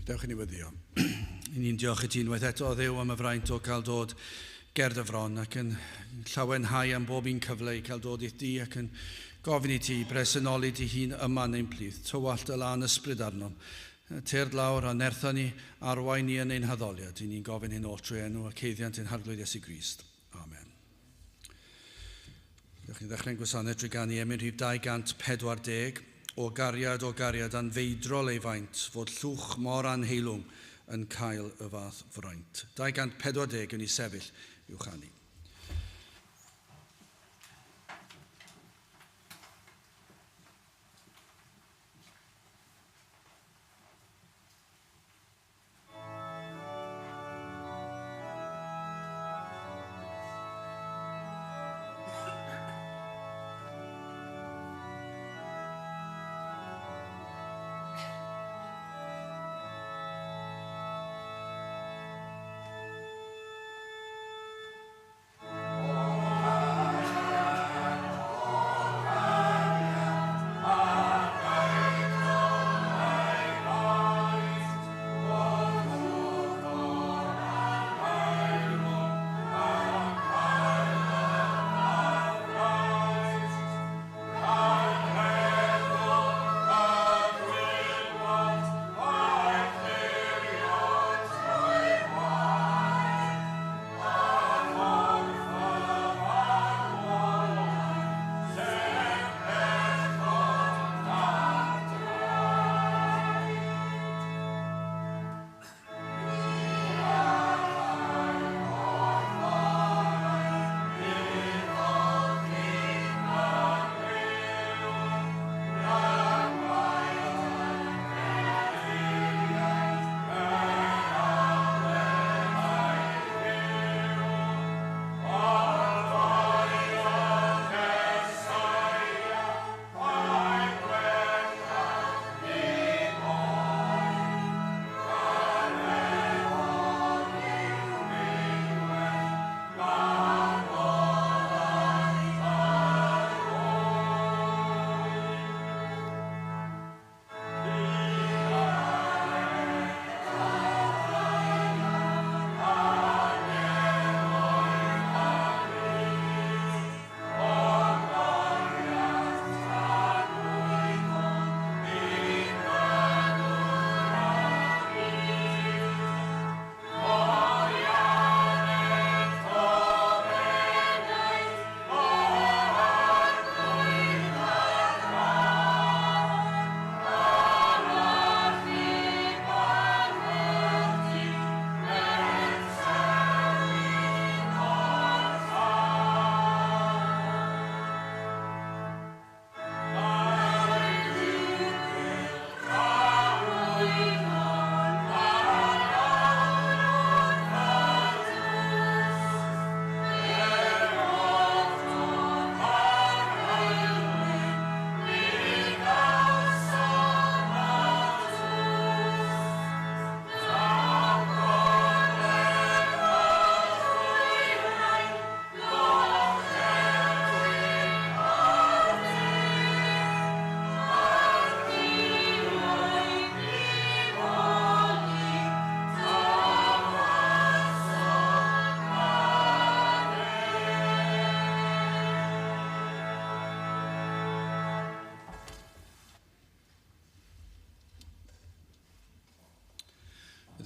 Gadewch i ni weddio. I ni'n diolch i ti unwaith eto, Dduw, am y fraint o cael dod ger dy fron ac yn llawenhau am bob un cyfle i cael dod i'th di ac yn gofyn i ti bresenoli dy hun yma yn ein plith. Tywallt y lân ysbryd arnom. Tyrd lawr a nertha ni, arwain ni yn ein haddoliad. I ni'n gofyn hyn oll trwy enw ac haeddiant ein Harglwydd Iesu Grist. Amen. Dewch ni ddechrau'n gwasanaeth drwy ganu emyn rhif 240, O gariad, o gariad, anfeidrol ei faint, fod llwch mor anheilwng yn cael y fath fraint. 240 yn ei sefyll i'w chanu.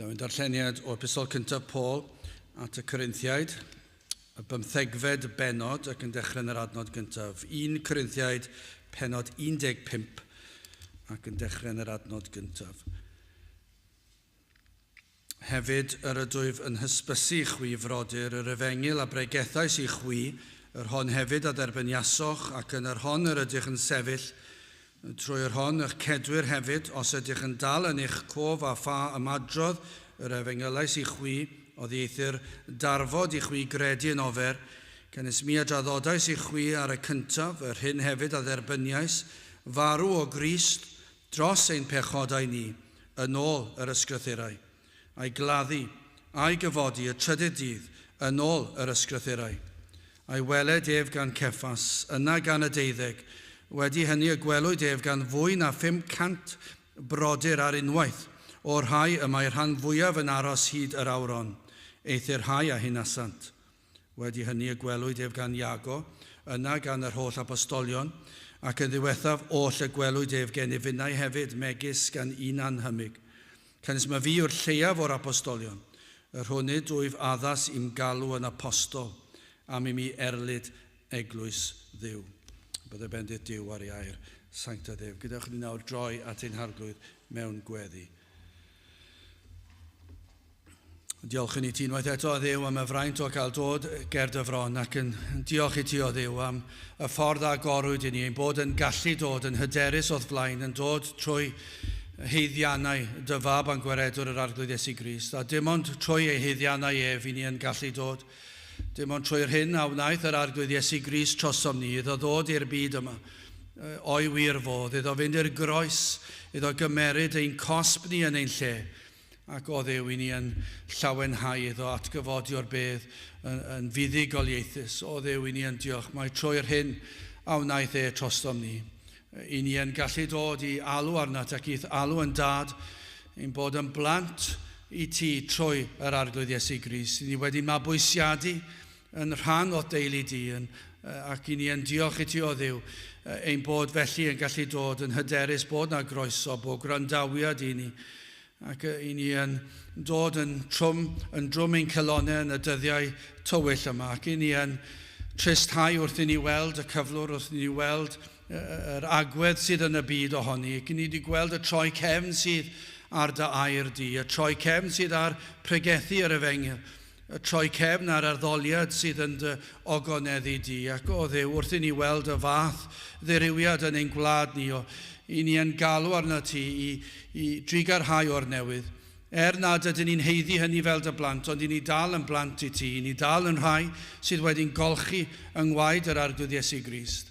Byddwn yn darlleniad o epistol cyntaf Paul at y Corinthiaid, y bymthegfed bennod ac yn dechrau yn yr adnod gyntaf. 1 Corinthiaid, pennod 15 ac yn dechrau yn yr adnod gyntaf. Hefyd yr ydwyf yn hysbysu chwi frodyr yr efengyl a bregethais i chwi, yr hon hefyd a dderbyniasoch ac yn yr hon yr ydych yn sefyll, Trwy yr hon y'ch cedwir hefyd, os ydych yn dal yn eich cof â pha ymadrodd yr efengylais i chwi, oddieithr darfod i chwi gredu yn ofer, canys mi a draddodais i chwi ar y cyntaf, yr hyn hefyd a dderbyniais, farw o Grist dros ein pechodau ni, yn ôl yr Ysgrythurau, a'i gladdu, a'i gyfodi y trydydd dydd, yn ôl yr Ysgrythurau. A'i weled ef gan Ceffas, yna gan y deuddeg, wedi hynny y gwelwyd ef gan fwy na 500 brodyr ar unwaith, O'r rhai y mae rhan fwyaf yn aros hyd yr awron, eithr rhai a hunasant. Wedi hynny y gwelwyd ef gan Iago, yna gan yr holl apostolion, ac yn ddiwethaf oll y gwelwyd ef gennyf finnau hefyd, megis gan un anhymig. Canys mae fi yw'r lleiaf o'r apostolion, yr hwn nid wyf addas i'm galw yn apostol, am i mi erlid eglwys Dduw. Bydde bendith Duw ar ei air sanctaidd ef. Gadewch i ni nawr droi at ein Harglwydd mewn gweddi. Diolch i ni ti unwaith eto, o Dduw, am y fraint o gael dod ger dy fron, ac yn diolch i ti, o Dduw, am y ffordd a agorwyd i ni, ein bod yn gallu dod yn hyderus o'th flaen, yn dod trwy haeddiannau dy fab a'n gwaredwr yr Arglwydd Iesu Grist, a dim ond trwy ei haeddiannau ef i ni yn gallu dod. Dim ond trwy'r hyn a wnaeth yr Arglwydd Iesu Grist trosom ni, iddo ddod i'r byd yma, o'i wir fodd, iddo fynd i'r groes, iddo gymeryd ein cosb ni yn ein lle, Ac o Dduw, i ni yn llawenhau iddo atgyfodi o'r bedd yn, yn fuddugoliaethus. O Dduw, i ni yn diolch mai trwy'r hyn a wnaeth e trostom ni. I ni yn gallu dod i alw arnat ac i'th alw yn dad, ein bod yn blant i ti trwy yr Arglwydd Iesu Grist. I ni wedi mabwysiadu yn rhan o'th deulu di, yn, ac i ni yn diolch i ti o Dduw, ein bod felly yn gallu dod yn hyderus bod na groeso, bod gwrandawiad i ni, ac i ni yn dod yn trwm, yn drwm ein calonnau yn y dyddiau tywyll yma, ac i ni yn tristhau wrth i ni weld y cyflwr, wrth i ni weld yr agwedd sydd yn y byd ohoni, ac i ni wedi gweld y troi cefn sydd ar dy air di, y troi cefn sydd ar pregethu yr efengyl, y troi cefn ar addoliad sydd yn dy ogoneddu di, ac o Dduw, wrth i ni weld y fath ddirywiad yn ein gwlad ni, o, i ni yn galw arno ti i, i drigarhau o'r newydd. Er nad ydyn ni'n haeddu hynny fel dy blant, ond i ni dal yn blant i ti, i ni dal yn rhai sydd wedi'n golchi yng ngwaed yr Arglwydd Iesu Grist.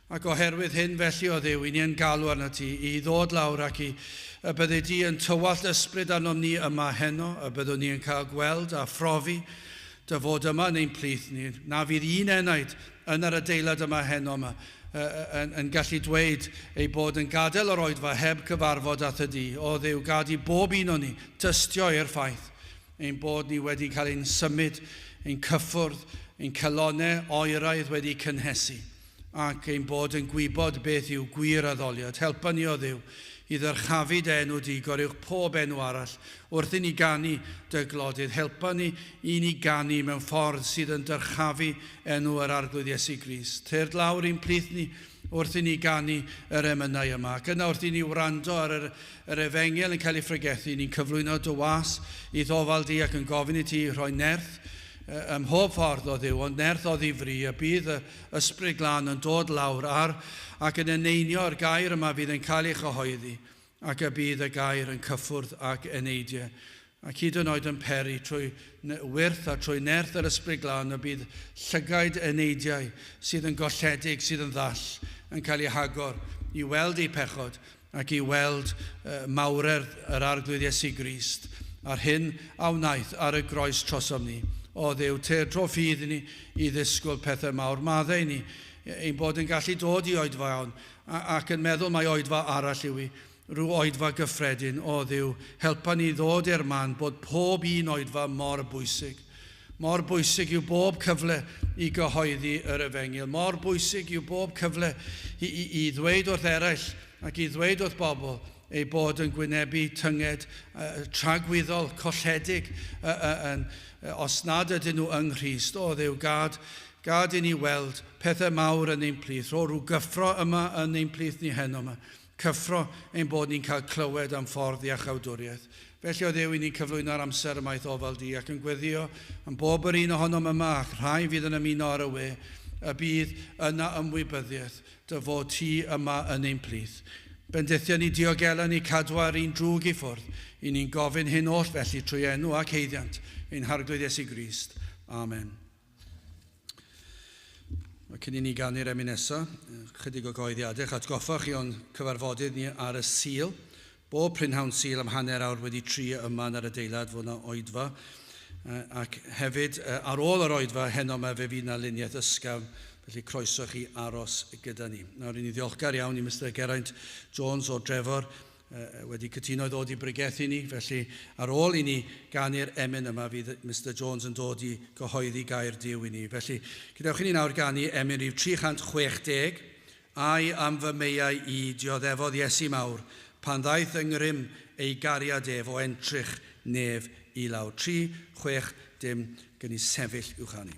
Ac oherwydd hyn felly, o Dduw, i ni yn galw arno ti i ddod lawr ac i y byddi di yn tywallt ysbryd arnom ni yma heno, y byddwn ni yn cael gweld a phrofi dy fod yma yn ein plith ni, na fydd un enaid yn yr adeilad yma heno yma yn, yn gallu dweud ei bod yn gadael yr oedfa heb cyfarfod â thydi. O Dduw, gad i bob un o'n ni dystio i'r ffaith ein bod ni wedi cael ein symud, ein cyffwrdd, ein calonnau oeraidd wedi cynhesu, ac ein bod yn gwybod beth yw gwir addoliad. Helpa ni o Dduw i ddyrchafu dy enw di goruwch pob enw arall wrth i ni ganu dy glodydd. Helpa ni i ni ganu mewn ffordd sydd yn dyrchafu enw yr Arglwydd Iesu Grist. Tyrd lawr i'n plith ni wrth i ni ganu yr emynau yma. Ac yna wrth i ni wrando ar yr, yr efengyl yn cael ei phregethu, ni'n cyflwyno dy was i'th ofal di ac yn gofyn i ti rhoi nerth ym mhob ffordd o Dduw, ond nerth o ddifri, y bydd y Ysbryd Glân yn dod lawr ar ac yn eneinio'r gair yma fydd yn cael ei chyhoeddi, ac y bydd y gair yn cyffwrdd ac eneidiau, ac hyd yn oed yn peri trwy wyrth a trwy nerth yr Ysbryd Glân y bydd llygaid eneidiau sydd yn golledig, sydd yn ddall, yn cael eu hagor i weld eu pechod ac i weld mawredd yr Arglwydd Iesu Grist a'r hyn a wnaeth ar y groes trosom ni. O Dduw, tyr tro ffydd i ni i ddisgwyl pethau mawr. Maddau ni ein bod yn gallu dod i oedfa iawn ac yn meddwl mai oedfa arall yw hi, rhyw oedfa gyffredin. O Dduw, helpa ni ddod i'r man bod pob un oedfa mor bwysig. Mor bwysig yw bob cyfle i gyhoeddi yr efengyl. Mor bwysig yw bob cyfle i, i, i ddweud wrth eraill ac i ddweud wrth bobl ei bod yn gwynebu tynged tragwyddol, colledig, uh, os nad ydyn nhw yng Nghrist. O Dduw, gad, gad i ni weld pethau mawr yn ein plith. Rho rhyw gyffro yma yn ein plith ni heno yma. Cyffro ein bod ni'n cael clywed am ffordd iachawdwriaeth. Felly o Dduw, i ni'n cyflwyno'r amser yma i'th ofal di ac yn gweddio am bob yr un ohonom yma ac rhai fydd yn ymuno ar y we, y bydd yna ymwybyddiaeth dy fod ti yma yn ein plith. Bendithio ni, diogela ni, cadw ar un drwg i ffwrdd. I ni'n gofyn hyn oll felly trwy enw ac haeddiant ein Harglwydd Iesu Grist. Amen. Cyn i ni ganu'r emyn nesaf, chydig o gyhoeddiadau, eich atgoffa chi o'n cyfarfodydd ni ar y Sul. Bob prynhawn Sul am 3:30 yma yn yr adeilad fod yna oedfa. Ac hefyd, ar ôl yr oedfa, heno yma fe fydd yna luniaeth ysgafn, felly croeso chi aros gyda ni. Nawr, i ni ddiolchgar iawn i Mr Geraint Jones o Drefor. wedi cytuno i ddod i bregethu ni, felly ar ôl i ni ganu'r emyn yma fydd Mr Jones yn dod i gyhoeddi gair Duw i ni. Felly, gadewch i ni nawr ganu emyn rhif 360, Ai am fy meiau i dioddefodd Iesu mawr, pan ddaeth yng ngrym ei gariad ef o entrych nef i lawr. 3, 6, dim, gen i sefyll i'w chanu.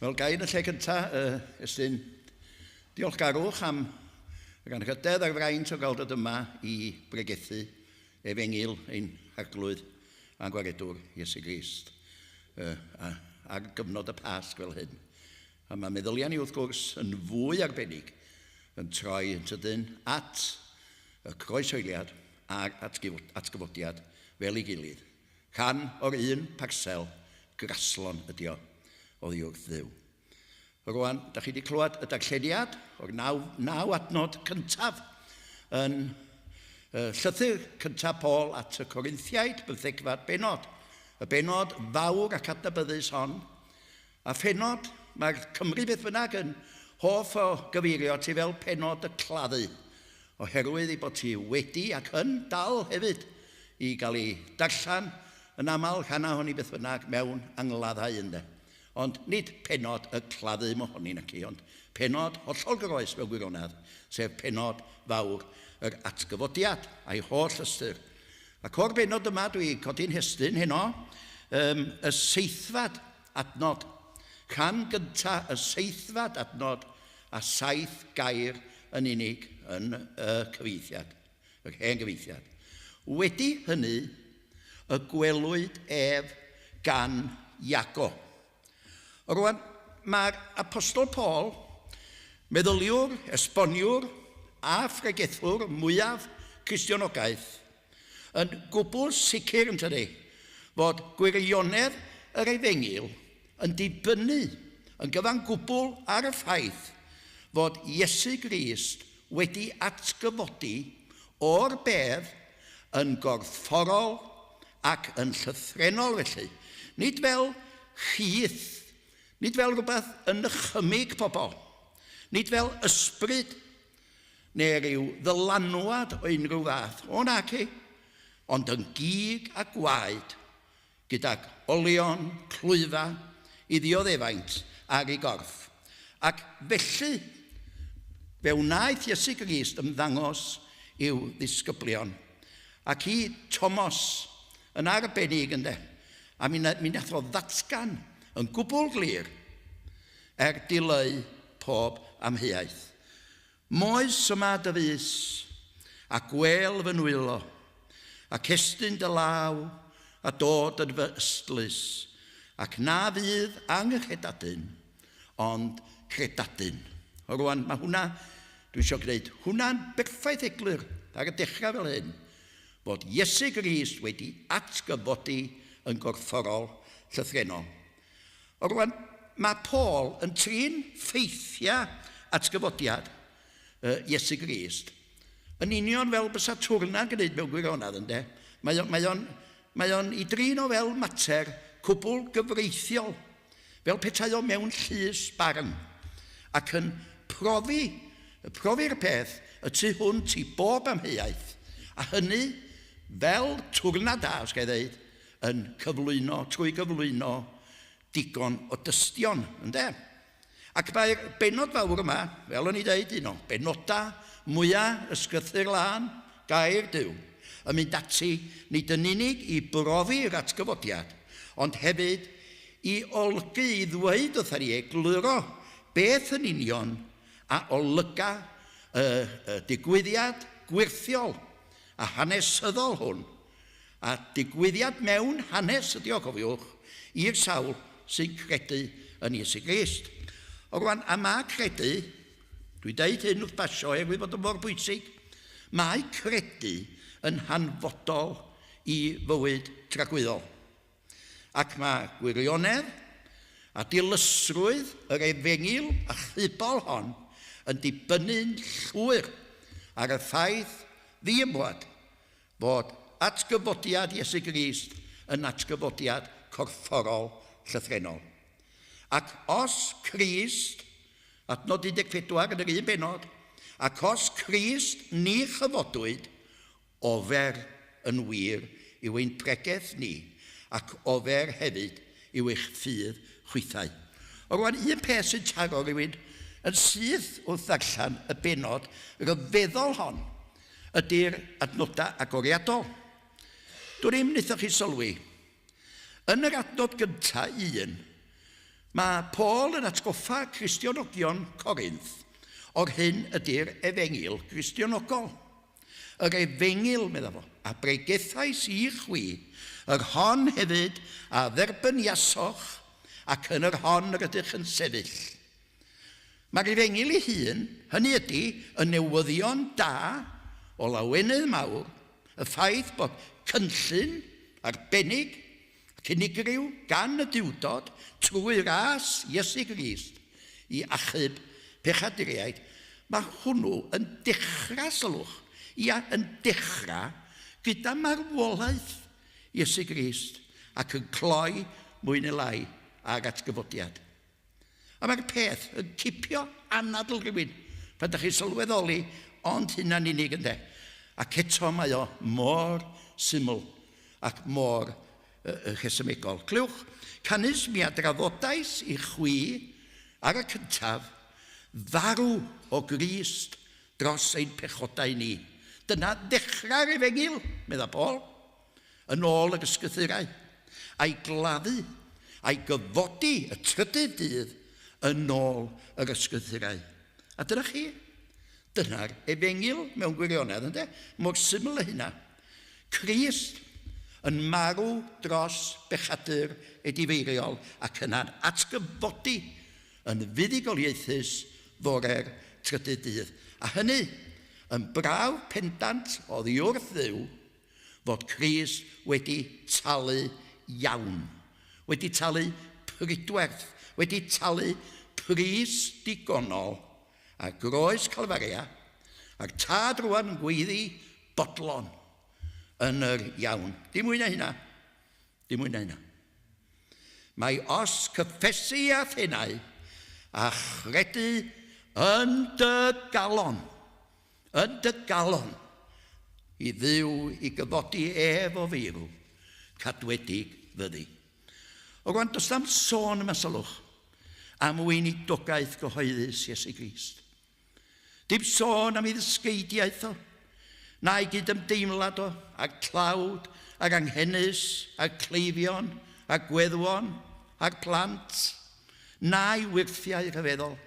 Wel, gai yn y lle cyntaf, estyn diolchgarwch am yr anrhydedd a'r fraint o gael dod yma i bregethu efengyl ein Harglwydd a'n Gwaredwr Iesu Grist ar gyfnod y Pasg fel hyn. A mae meddyliau ni wrth gwrs yn fwy arbennig yn troi yn sydyn at y croeshoeliad a'r atgyfodiad fel ei gilydd. Rhan o'r un parsel graslon ydi o, oddi wrth Dduw. Rwan, da chi wedi clywed y darlleniad o'r naw adnod cyntaf yn Llythyr cyntaf Paul at y Corinthiaid, bymthegfad benod. Y benod fawr ac adnabyddus hon. A phenod, mae'r Cymry beth bynnag yn hoff o gyfeirio ti fel penod y claddu, oherwydd ei bod ti wedi ac yn dal hefyd i gael ei darllen yn aml, rhan ohoni beth bynnag, mewn angladdau ynde. Ond nid penod y claddu mohoni naci, ond penod hollol groes mewn gwirionedd, sef penod fawr yr atgyfodiad a'i holl ystyr. Ac o'r benod yma dwi codi'n hestyn heno, um, y seithfad adnod. Rhan gyntaf y seithfad adnod a saith gair yn unig yn y cyfieithiad, yr hen gyfieithiad. Wedi hynny, y gwelwyd ef gan Iago. Rwan, mae'r Apostol Paul, meddyliwr, esboniwr a phregethwr mwyaf Cristionogaeth, yn gwbl sicr yn tydi, fod gwirionedd yr efengyl yn dibynnu yn gyfan gwbl ar y ffaith fod Iesu Grist wedi atgyfodi o'r bedd yn gorfforol ac yn llythrennol felly, nid fel rhith, nid fel rhywbeth yn nychymyg pobl, nid fel ysbryd neu ryw ddylanwad o unrhyw fath, o naci, ond yn gig a gwaed, gydag olion clwyfa i ddioddefaint ar ei gorff. Ac felly, fe wnaeth Iesu Grist ymddangos i'w ddisgyblion, ac i Tomos yn arbennig ynde, a mi, mi nath o ddatgan yn gwbl glir er dileu pob amheuaeth. Moes yma dy fys, a gwêl fy nwylo, ac estyn dy law, a dod yn fy ystlys, ac na fydd anghredadun, ond credadun. O rwan, mae hwnna, dwi eisiau gwneud hwnna'n berffaith eglur ar y dechrau fel hyn, fod Iesu Grist wedi atgyfodi yn gorfforol llythrennol. O rwan, mae Paul yn trin ffeithiau atgyfodiad Iesu Grist yn union fel bysa twrna'n gwneud mewn gwirionedd, ynde? Mae o'n, mae o'n, mae o'n i drin o fel mater cwbl gyfreithiol, fel petai o mewn llys barn, ac yn profi, profi'r peth y tu hwnt i bob amheuaeth, a hynny fel twrna da, os ga i ddeud, yn cyflwyno, trwy gyflwyno digon o dystion, ynde? Ac mae'r bennod fawr yma, fel o'n i dweud, un o benodau mwyaf ysgrythur lân, gair Duw, yn mynd ati nid yn unig i brofi'r atgyfodiad, ond hefyd i olygu, i ddweud wrtha ni, egluro beth yn union a olyga y, y digwyddiad gwyrthiol a hanesyddol hwn A digwyddiad mewn hanes ydi o, cofiwch, i'r sawl sy'n credu yn Iesu Grist. O rwan, a mae credu, dwi'n deud hyn wrth basio oherwydd bod o mor bwysig, mae credu yn hanfodol i fywyd tragwyddol. Ac mae gwirionedd a dilysrwydd yr efengyl achubol hon yn dibynnu'n llwyr ar y ffaith ddiymwad fod atgyfodiad Iesu Grist yn atgyfodiad corfforol llythrennol. Ac os Crist, adnod 14 yn yr un bennod, ac os Crist ni chyfodwyd, ofer yn wir yw ein pregeth ni, ac ofer hefyd yw eich ffydd chwithau. O rwan, un peth sy'n taro rhywun yn syth wrth ddarllen y bennod ryfeddol hon ydy'r adnodau agoriadol. Dwn i'm wnaethoch chi sylwi. Yn yr adnod gyntaf un, mae Paul yn atgoffa Cristionogion Corinth o'r hyn ydy'r efengyl Gristionogol. Yr efengyl, medda fo, a bregethais i chwi, yr hon hefyd a dderbyniasoch, ac yn yr hon yr ydych yn sefyll. Mae'r efengyl ei hun, hynny ydy, y newyddion da o lawenydd mawr, y ffaith bod cynllun arbennig ac unigryw gan y Duwdod trwy ras Iesu Grist i achub pechaduriaid, mae hwnnw yn dechrau, sylwch, Ia, yn dechrau gyda marwolaeth Iesu Grist ac yn cloi mwy neu lai ag atgyfodiad. A mae'r peth yn cipio anadl rhywun pan da chi'n sylweddoli ond hynna'n unig ynde. Ac eto mae o mor syml ac mor rhesymegol. Clywch, canys mi a draddodais i chwi ar y cyntaf farw o Grist dros ein pechodau ni. Dyna ddechrau'r efengyl, medda Paul, yn ôl yr ysgrythurau, a'i gladdu, a'i gyfodi y trydydd dydd yn ôl yr ysgrythurau. A dyna chi, dyna'r efengyl mewn gwirionedd, ynde? Mor syml â hynna. Crist yn marw dros bechadur edifeiriol ac yna'n atgyfodi yn fuddugoliaethus fore'r trydydd dydd, a hynny yn brawf pendant oddi wrth Dduw fod Crist wedi talu iawn, wedi talu pridwerth, wedi talu pris digonol ar groes Calfaria, a'r Tad rwan yn gweiddi bodlon yn yr iawn. Dim mwy na hynna. Dim mwy na hynna. Mae os cyffesu a thenau a chredu yn dy galon, yn dy galon, i Dduw i gyfodi ef o feirw, cadwedig fyddi. O rwan, does am sôn yma, sylwch, am weinidogaeth gyhoeddus Iesu Grist. Dim sôn am ei ddysgeidiaeth o, na'i gydymdeimlad o, â'r tlawd, â'r anghenus, â'r cleifion, â'r gweddwon, â'r plant, na'i wyrthiau rhyfeddol.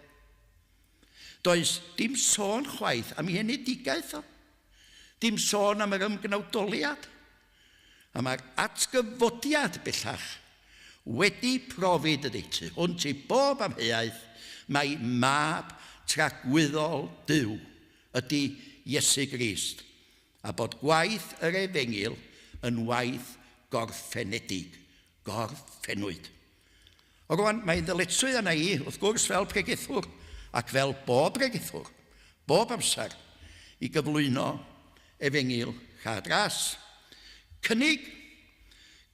Does dim sôn chwaith am ei enedigaeth o, dim sôn am yr ymgnawdoliad, a mae'r atgyfodiad bellach wedi profi dydy tu hwnt i bob amheuaeth mai mab tragwyddol Duw ydy Iesu Grist, a bod gwaith yr efengyl yn waith gorffenedig. Gorffennwyd. O rwan, mae'n ddyletswydd arna i, wrth gwrs, fel pregethwr, ac fel bob pregethwr, bob amser, i gyflwyno efengyl rhad ras. Cynnig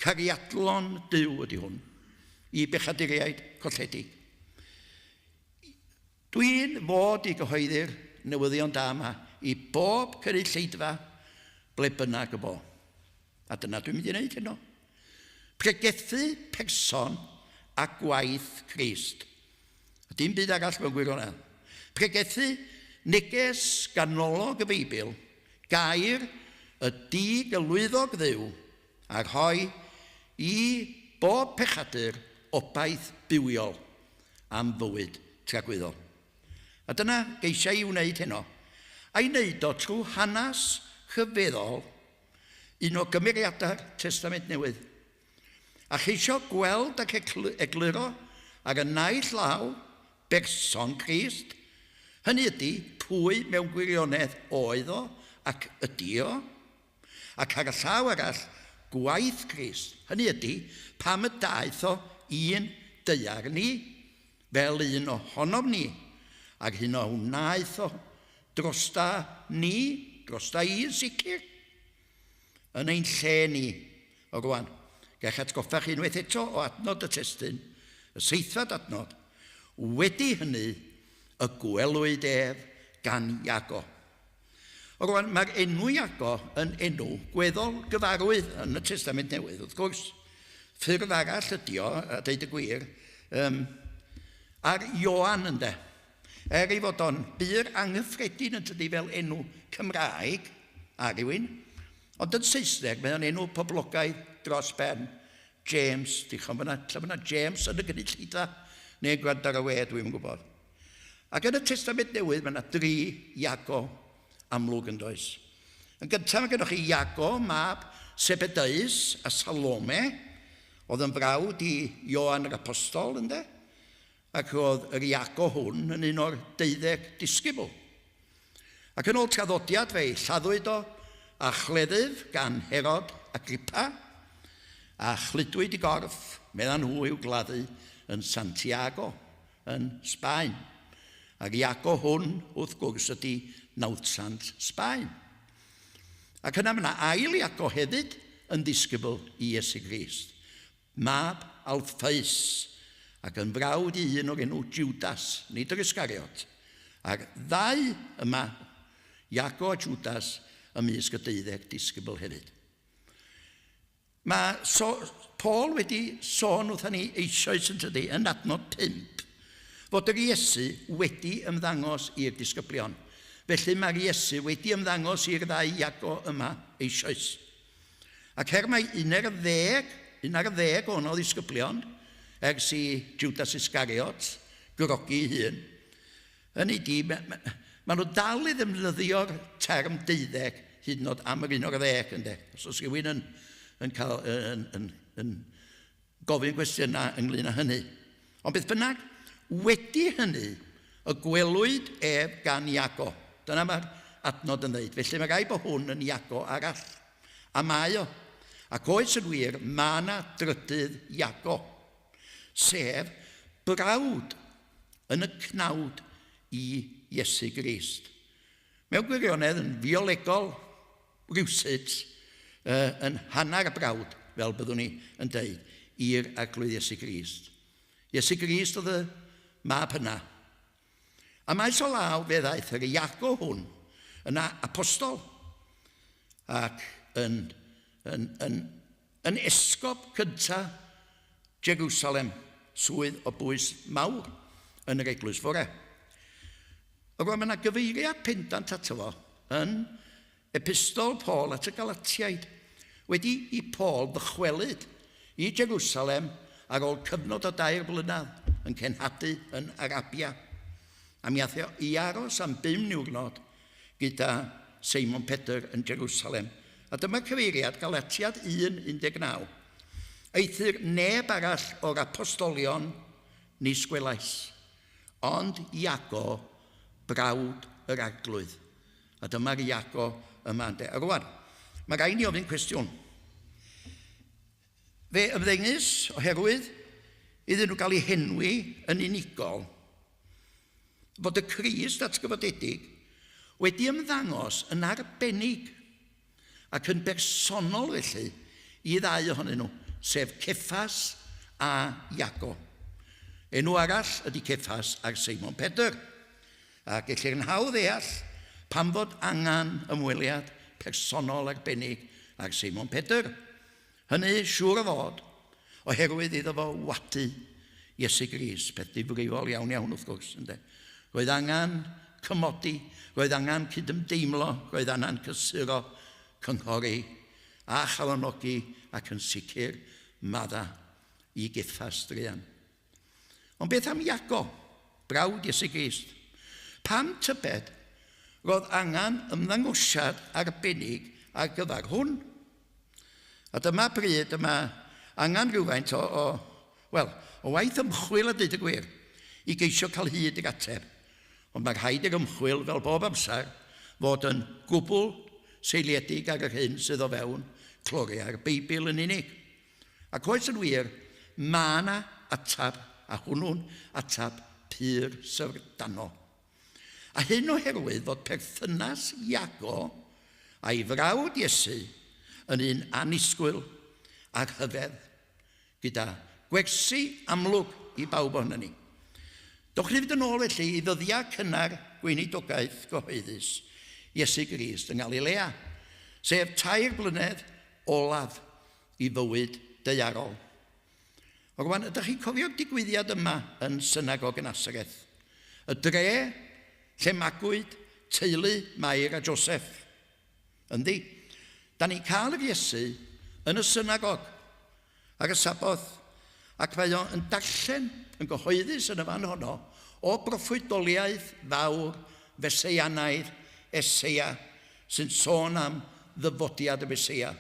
cariadlon Duw ydy hwn i bechaduriaid colledig. Dwi'n fod i gyhoeddi'r newyddion da yma i bob cynulleidfa ble bynnag y bo. A dyna dwi'n mynd i wneud heno. Pregethu person a gwaith Crist. A dim byd arall mewn gwirionedd. Pregethu neges ganolog y Beibl, gair y di-gelwyddog Dduw, a rhoi i bob pechadur obaith bywiol am fywyd tragwyddol. A dyna geisiau i wneud heno. A'i wneud o trwy hanes rhyfeddol un o gymeriadau'r Testament Newydd, a cheisio gweld ac egluro ar y naill law berson Crist, hynny ydy, pwy mewn gwirionedd oedd o ac ydy o, ac ar y llaw arall, gwaith Crist, hynny ydy, pam y daeth o i'n daear ni, fel un ohonom ni, a'r hyn a wnaeth o drosta ni, drosta i yn sicr, yn ein lle ni. O rwan, gallech atgoffa chi unwaith eto o adnod y testun, y seithfed adnod, wedi hynny y gwelwyd ef gan Iago. O rwan, mae'r enw Iago yn enw gweddol gyfarwydd yn y Testament Newydd, wrth gwrs. Ffurf arall ydi o, a deud y gwir, um, ar Ioan ynde. Er ei fod o'n bur anghyffredin yn tydi fel enw Cymraeg ar rywun, ond yn Saesneg mae o'n enw poblogaidd dros ben. James, dichon fyna, lle fyna James yn y gynulleidfa, neu'n gwrando ar y we, dwi'n gwybod. Ac yn y Testament Newydd mae yna dri Iago amlwg yn does. Yn gyntaf mae gennych chi Iago, mab Sebedeus a Salome, oedd yn frawd i Ioan yr Apostol, ynde? Ac oedd yr Iago hwn yn un o'r deuddeg disgybl. Ac yn ôl traddodiad fe'i lladdwyd o a chleddyf gan Herod Agrippa, a chludwyd i gorff, meddan nhw, i'w gladdu yn Santiago, yn Sbaen. A'r Iago hwn, wrth gwrs, ydy nawddsant Sbaen. Ac yna mae yna ail Iago hefyd yn ddisgybl i Iesu Grist. Mab Alphaeus, ac yn frawd i un o'r enw Judas, nid yr Iscariot. A'r ddau yma, Iago a Judas, ymysg y deuddeg disgybl hefyd. Mae so, Paul wedi sôn wrthyn ni eisoes yn tydi, yn adnod 5, fod yr Iesu wedi ymddangos i'r disgyblion. Felly mae'r Iesu wedi ymddangos i'r ddau Iago yma eisoes. Ac er mai 11, 11 o'n o ddisgyblion, ers i Judas Iscariot grogi ei hun, hynny di, maen nhw dal i ddefnyddio'r term deuddeg hyd yn oed am yr un o'r ddeg, ynde? Os oes rhywun yn, yn, cael, yn, yn, yn gofyn cwestiynau ynglyn â hynny. Ond beth bynnag, wedi hynny, y gwelwyd ef gan Iago. Dyna mae'r adnod yn dweud. Felly mae rhaid bod hwn yn Iago arall. A mae o. Ac oes yn wir, mae yna drydydd Iago, sef brawd yn y cnawd i Iesu Grist. Mewn gwirionedd yn fiolegol rywsut yn hanner brawd, fel byddwn ni yn deud, i'r Arglwydd Iesu Grist. Iesu Grist oedd y mab hynna. A maes o law fe ddaeth yr Iago hwn yn apostol ac yn, yn, yn, yn esgob cyntaf Jerusalem, swydd o bwys mawr yn yr eglwys fore. Rwan mae yna gyfeiriad pendant ato fo yn Epistol Paul at y Galatiaid, wedi i Paul ddychwelyd i Jerusalem ar ôl cyfnod o dair blynedd yn cenhadu yn Arabia. A mi aeth i aros am bum niwrnod gyda Seimon Pedr yn Jerusalem. A dyma'r cyfeiriad, Galatiad 1:19. Eithr neb arall o'r apostolion nis gwelais, ond Iago, brawd yr Arglwydd. A dyma'r Iago yma ynde. A rwan, mae rhaid ni ofyn cwestiwn. Fe ymddengys oherwydd iddyn nhw gael eu henwi yn unigol fod y Crist atgyfodedig wedi ymddangos yn arbennig ac yn bersonol felly i ddau ohonyn nhw, sef Ceffas a Iago. Enw arall ydy Ceffas ar Seimon Pedr. A gellir yn hawdd ddeall pam fod angen ymweliad personol arbennig ar Seimon Pedr. Hynny, siŵr o fod, oherwydd iddo fo wadu Iesu Grist, peth difrifol iawn iawn wrth gwrs, ynde. Roedd angen cymodi, roedd angen cydymdeimlo, roedd angen cysuro, cynghori a chalonogi ac yn sicr madda i Geffas druan. Ond beth am Iago, brawd Iesu Grist? Pam tybed roedd angen ymddangosiad arbennig ar gyfer hwn? A dyma pryd y mae angen rhywfaint o, o, wel, o waith ymchwil a dweud y gwir, i geisio cael hyd i'r ateb. Ond mae rhaid i'r ymchwil, fel bob amser, fod yn gwbl seiliedig ar yr hyn sydd o fewn cloriau'r Beibl yn unig. Ac oes yn wir, mae yna ateb, a hwnnw'n ateb pur syfrdanol. A hyn oherwydd fod perthynas Iago a'i frawd Iesu yn un annisgwyl a rhyfedd, gyda gwersi amlwg i bawb ohonon ni. Dowch ni fynd yn ôl felly i ddyddiau cynnar gweinidogaeth gyhoeddus Iesu Grist yng Ngalilea, sef tair blynedd olaf i fywyd daearol. O rwan, ydych chi'n cofio'r digwyddiad yma yn synagog yn Nasareth? Y dre lle magwyd teulu Mair a Joseph. Yndi, da ni'n cael yr Iesu yn y synagog ar y Saboth, ac mae o yn darllen yn gyhoeddus yn y fan honno o broffwydoliaeth fawr Feseianaidd Eseia sy'n sôn am ddyfodiad y Meseia.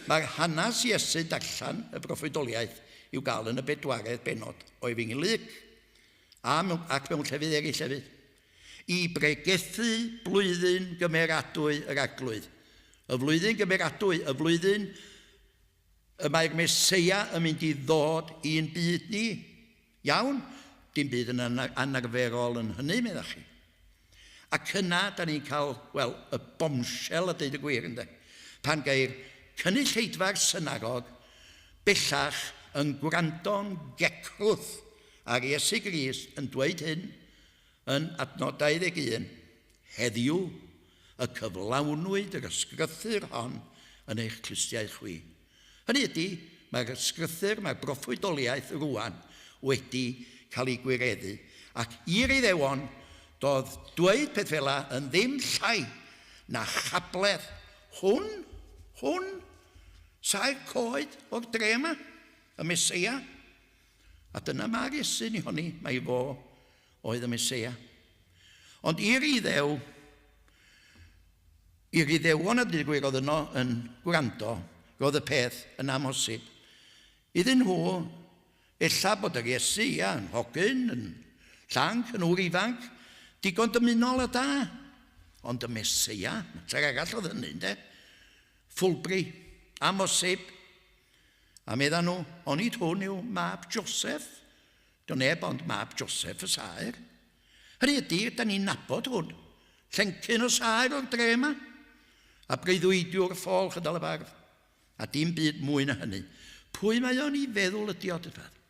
Mae'r hanes Iesu darllen y broffwydoliaeth i'w gael yn y bedwaredd bennod o Efengyl Luc, a mewn, ac mewn llefydd eraill hefyd. I bregethu blwyddyn gymeradwy yr Arglwydd. Y flwyddyn gymeradwy, y flwyddyn y mae'r Meseia yn mynd i ddod i'n byd ni. Iawn, dim byd yn anarferol yn hynny, meddach chi. Ac yna, da ni'n cael, wel, y bombshell a deud y gwir, ynddo. Pan geir cynulleidfa'r synagog bellach yn gwrando'n gecrwth ar Iesu Grist yn dweud hyn yn adnod 21, Heddiw y cyflawnwyd yr ysgrythur hon yn eich clustiau chwi. Hynny ydy, mae'r ysgrythur, mae'r broffwydoliaeth rwan wedi cael ei gwireddu, ac i'r Iddewon, doedd dweud peth fela yn ddim llai na chabledd. Hwn, hwn, saer coed o'r dre yma, y Meseia. A dyna mae'r Iesu'n ei honni, mai fo oedd y Meseia. Ond i'r Iddew, i'r Iddewon a dweud gwir oedd yno yn gwrando, roedd y peth yn amhosib. Iddyn nhw, ella bod yr Iesu, ia, yn hogyn, yn llanc, yn ŵr ifanc, digon dymunol a da. Ond y Meseia, mater arall oedd hynny, ynde? Ffwlbri, amhosib. A medda nhw, onid hwn yw mab Joseph? Dio neb ond mab Joseph y saer. Hynny ydy, da ni'n nabod hwn. Llencyn o saer o'r dre yma. A breuddwydiwr ffôl chydal y bardd. A dim byd mwy na hynny. Pwy mae o'n i feddwl ydi o, dybad?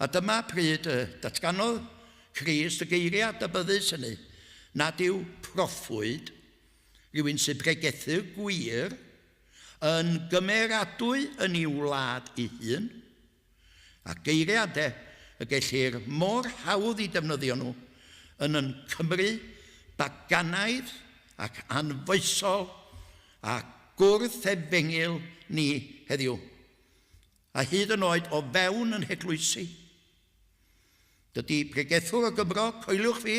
A dyma pryd y datganodd Crist y geiriau adnabyddus hynny, nad yw proffwyd, rhywun sy'n pregethu'r gwir, yn gymeradwy yn ei wlad ei hun, A geiriadau y gellir mor hawdd i defnyddio nhw yn yn Cymru baganaidd ac anfoesol a gwrth-efengyl ni heddiw, a hyd yn oed o fewn yn heglwysi. Dydy pregethwr o Gymro, coeliwch fi,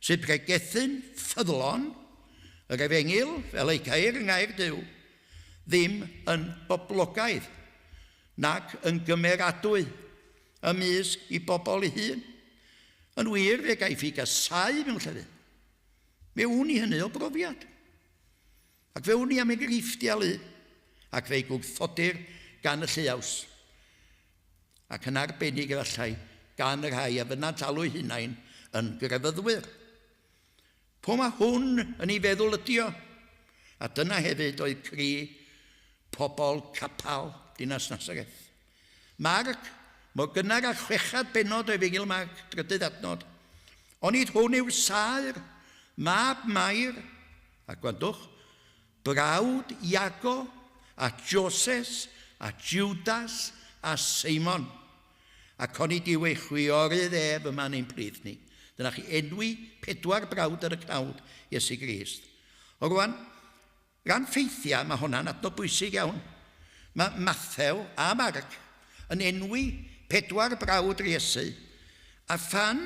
sy'n pregethu'n ffyddlon yr efengyl fel ei ceir yng Ngair Duw, ddim yn boblogaidd nac yn gymeradwy ymysg i bobl ei hun. Yn wir, fe gaiff ei gasáu mewn llefydd. Fe wn i hynny o brofiad. Ac fe wn i am enghreifftiau lu, ac fe'i gwrthodir gan y lluaws, ac yn arbennig efallai gan y rhai a fynnant alw'u hunain yn grefyddwyr. Pwy mae hwn yn ei feddwl ydi o? A dyna hefyd oedd cri pobl capel dinas Nasareth. Marc, mor gynnar â chwechad bennod o Efengyl Marc, drydydd adnod. Onid hwn yw'r saer, mab Mair, a gwrandwch, brawd Iago, a Joses, a Judas, a Seimon. Ac onid yw ei chwiorydd ef yma yn ein plith ni. Dyna chi enwi pedwar brawd ar y cnawd, Iesu Grist. O rwan, ran ffeithiau, mae hwnna'n adnod bwysig iawn. Mae Mathew a Marc yn enwi pedwar brawd yr Iesu, a phan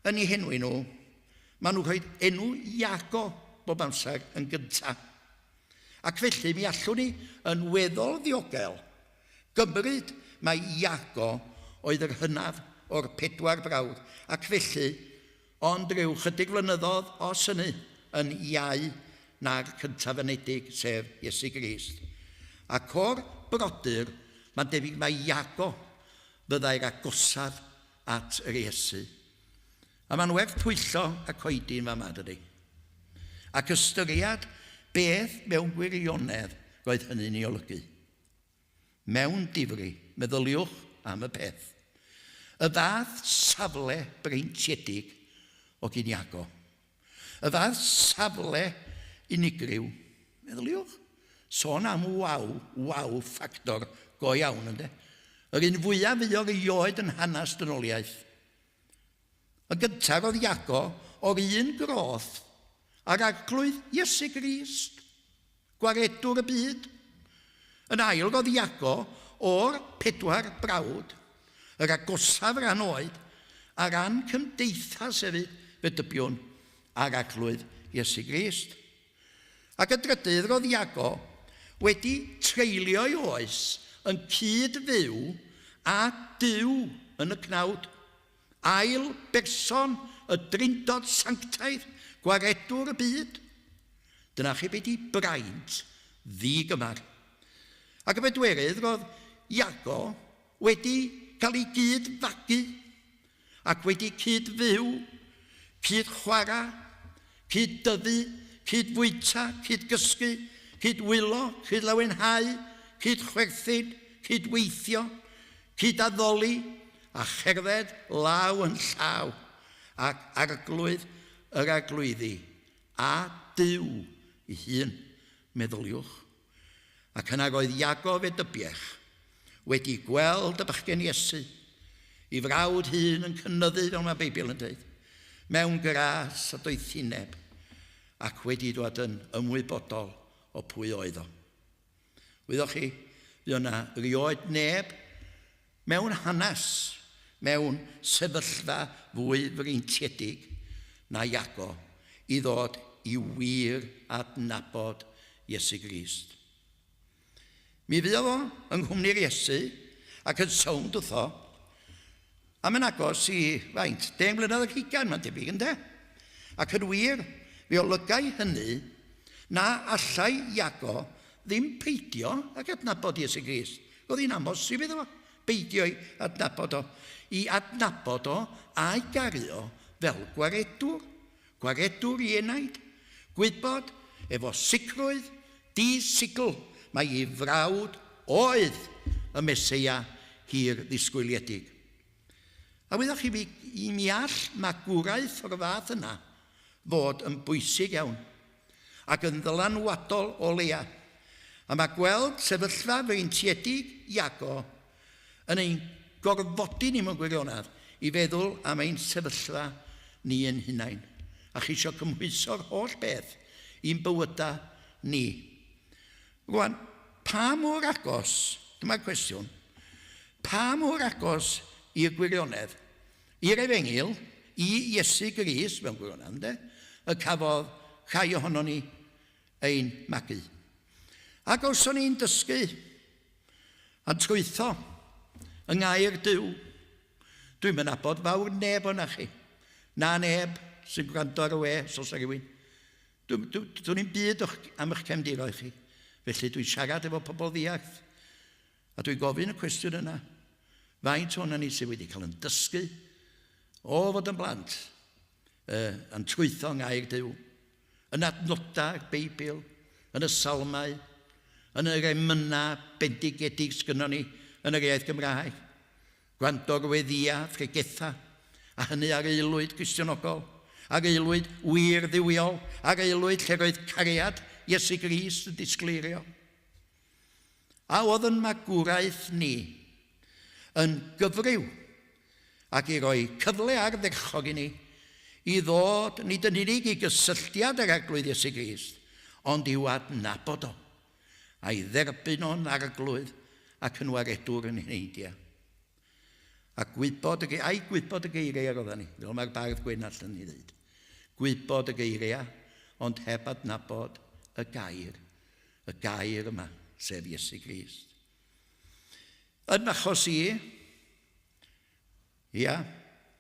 yn eu henwi nhw, maen nhw'n rhoi enw Iago bob amser yn gyntaf. Ac felly mi allwn ni yn weddol ddiogel gymryd mai Iago oedd yr hynaf o'r pedwar brawd, ac felly ond rhyw chydig flynyddoedd os hynny yn iau na'r cyntaf anedig, sef Iesu Grist. Ac o'r brodyr, mae'n debyg mai Iago fyddai'r agosaf at yr Iesu. A mae'n werth pwyllo a coedi'n fama, dydy? Ac ystyried beth mewn gwirionedd roedd hynny'n ei olygu. Mewn difri, meddyliwch am y peth. Y fath safle breintiedig o gyn Iago. Y fath safle unigryw. Meddyliwch. Sôn am waw, waw ffactor go iawn, ynde? Yr un fwyaf fuodd erioed yn hanes dynoliaeth. Y gyntaf oedd Iago o'r un groth â'r Arglwydd Iesu Grist, gwaredwr y byd. Yn ail roedd Iago o'r pedwar brawd, yr agosaf ran oed, a ran cymdeithas hefyd, fe dybiwn, â'r Arglwydd Iesu Grist. Ac y drydydd roedd Iago wedi treulio'i oes yn cyd-fyw â Duw yn y cnawd. Ail berson y Drindod Sanctaidd, Gwaredwr y byd. Dyna chi be di braint ddi-gymar. Ac y bedwerydd roedd Iago wedi cael ei gyd-fagu ac wedi cyd-fyw Cyd-chwarae, cyd-dyfu, cyd-fwyta, cyd-gysgu, cyd-wylo, cyd-lawenhau, cyd-chwerthin, cyd-weithio, cyd-addoli, a cherdded law yn llaw ag Arglwydd yr Arglwyddi, a Duw ei hun, meddyliwch. Ac yna roedd Iago fe dybiech wedi gweld y bachgen Iesu, i frawd hun yn cynyddu fel mae'r Beibl yn dweud, mewn gras a doethineb, ac wedi dod yn ymwybodol o pwy oedd o. Wyddoch chi, fuodd yna rioed neb mewn hanes, mewn sefyllfa fwy freintiedig na Iago i ddod i wir adnabod Iesu Grist. Mi fuodd o yng nghwmni'r Iesu ac yn sownd wrtho am yn agos i faint, 10 mlynedd ar hugain mae'n debyg, ynde? Ac yn wir, fe olygai hynny na allai Iago ddim peidio ag adnabod Iesu Grist. Roedd hi'n amhosib iddo fo beidio i adnabod o, i adnabod o a'i garu o fel gwaredwr, gwaredwr i enaid, gwybod efo sicrwydd di-sigl mai ei frawd oedd y Meseia hir ddisgwyliedig. A wyddoch chi, mi, mi all magwraeth o'r fath yna fod yn bwysig iawn ac yn ddylanwadol o leia. A mae gweld sefyllfa freintiedig Iago yn ein gorfodi ni mewn gwirionedd i feddwl am ein sefyllfa ni ein hunain a cheisio cymhwyso'r holl beth i'n bywydau ni. Rwan, pa mor agos, dyma'r cwestiwn, pa mor agos i'r gwirionedd, i'r efengyl, i Iesu Grist mewn gwirionedd, ynde, y cafodd rhai ohonon ni ein magu? Ac os o'n i'n dysgu a'n trwytho yng ngair Duw, dwi'm yn nabod fawr neb o'na chi, na neb sy'n gwrando ar y we, os oes rhywun. Dwn i'm byd o'ch, am eich cefndiroedd chi, felly dwi'n siarad efo pobl ddiarth, a dwi'n gofyn y cwestiwn yna, faint o'na ni sydd wedi cael yn dysgu o fod yn blant, a'n trwytho yng ngair Duw, yn adnodau'r Beibl, yn y Salmau, yn yr emynau bendigedig sgynnon ni yn yr iaith Gymraeg. Gwrando'r weddïa, phregetha, a hynny ar aelwyd Gristionogol, ar aelwyd wir dduwiol, ar aelwyd lle roedd cariad Iesu Grist yn disgleirio. A oedd yn magwraeth ni yn gyfryw ac i roi cyfle ardderchog i ni i ddod nid yn unig i gysylltiad â'r Arglwydd Iesu Grist, ond i'w adnabod o, a'i dderbyn o'n Arglwydd ac yn waredwr yn heneidiau. A gwybod y, a'i gwybod y geiriau ar oedden ni, fel mae'r bardd Gwenallt yn ei ddweud. Gwybod y geiriau, ond heb adnabod y gair, y gair yma, sef Iesu Grist. Yn achos i, ia,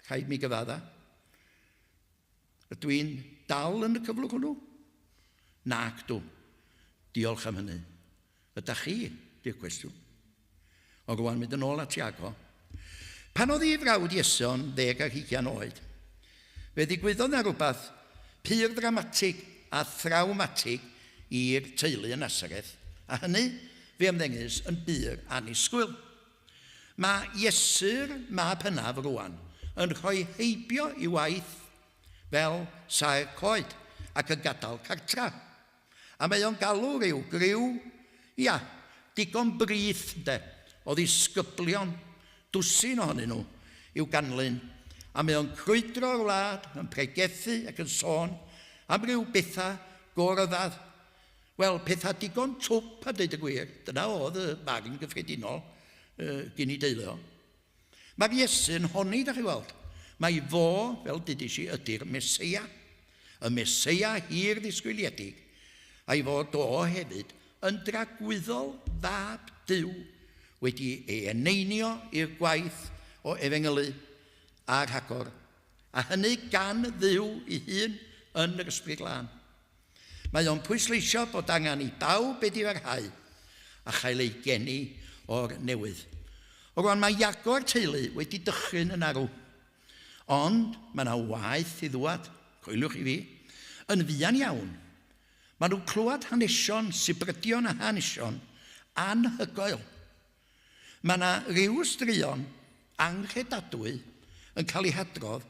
rhaid mi gyfadda, Ydw i'n dal yn y cyflwr hwnnw? Nac dw. Diolch am hynny. Ydach chi? Di'r cwestiwn. Ond rwan mynd yn ôl at Iago. Pan oedd ei frawd Iesu'n 20 oed, fe ddigwyddodd na rhywbeth pur ddramatig a thrawmatig i'r teulu yn Nasareth, a hynny, fe ymddengys, yn bur annisgwyl. Mae Iesu'r mab hynaf rwan yn rhoi heibio i waith fel saer coed ac yn gadael cartra. A mae o'n galw rhyw griw, ia, digon brith, ynde, o ddisgyblion, dwsin ohonyn nhw, i'w ganlyn. A mae o'n crwydro'r wlad, yn pregethu ac yn sôn am ryw bethau go ryfedd. Wel, pethau digon twp a deud y gwir. Dyna oedd y farn gyffredinol gyn i deulu o. Mae'r Iesu'n honni, da chi weld, mai fo, fel dudis i, ydy'r Meseia. Y Meseia hir ddisgwyliedig, a'i fod o hefyd yn dragwyddol fab Duw, wedi ei eneinio i'r gwaith o efengylu a rhagor, a hynny gan Dduw ei hun yn yr Ysbryd Glân. Mae o'n pwysleisio bod angen i bawb edifarhau a chael eu geni o'r newydd. O rwan mae Iago a'r teulu wedi dychryn yn arw. Ond mae yna waith i ddwad, coeliwch i fi, yn fuan iawn. Maen nhw'n clywed hanesion, sibrydion a hanesion anhygoel. Mae yna ryw straeon anghredadwy yn cael eu hadrodd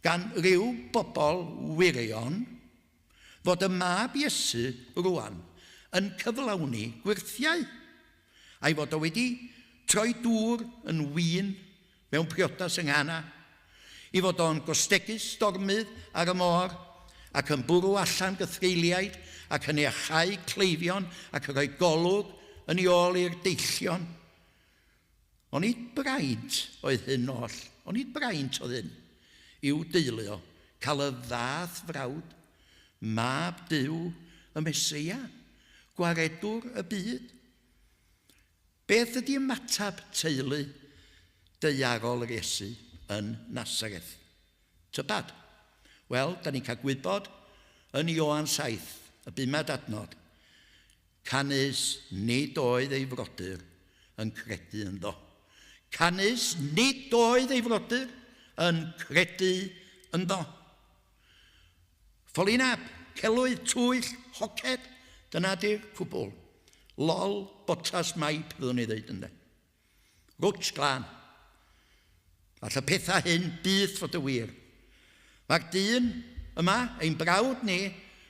gan ryw bobl wirion fod y mab Iesu rwan yn cyflawni gwyrthiau, a'i fod o wedi troi dŵr yn win mewn priodas yng Nghana, i fod o'n gostegu stormydd ar y môr, ac yn bwrw allan gythreuliaid, ac yn iachau cleifion, ac yn rhoi golwg yn ei ôl i'r deillion. Onid braint oedd hyn oll? Onid braint oedd hyn? I'w deulu o, cael y fath frawd, mab Duw, y Meseia, gwaredwr y byd. Beth ydy ymateb teulu daearol yr Iesu yn Nasareth? Tybad? Wel, da ni'n cael gwybod yn Ioan 7, y bumed adnod, canys nid oedd ei frodyr yn credu ynddo. Canys nid oedd ei frodyr yn credu ynddo. Ffolineb, celwydd, twyll, hoced, dyna di'r cwbl. Lol, botas, maip, fyddwn ni ddeud ynde. Rwtsh glân. All y pethau hyn byth fod y wir. Mae'r dyn yma, ein brawd ni,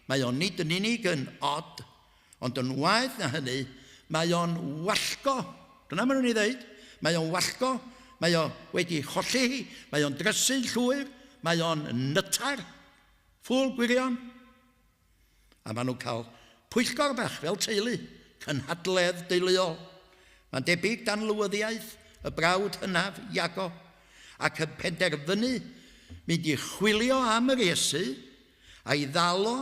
mae o'n nid yn unig yn od, ond yn waeth na hynny, mae o'n wallgo. Dyna maen nhw'n ei ddeud. Mae o'n wallgo, mae o wedi cholli hi, mae o'n drysu'n llwyr, mae o'n nytar, ffŵl gwirion. A maen nhw'n cael pwyllgor bach fel teulu, cynhadledd deuluol. Mae'n debyg dan lywyddiaeth y brawd hynaf, Iago, ac yn penderfynu mynd i chwilio am yr Iesu, a'i ddal o,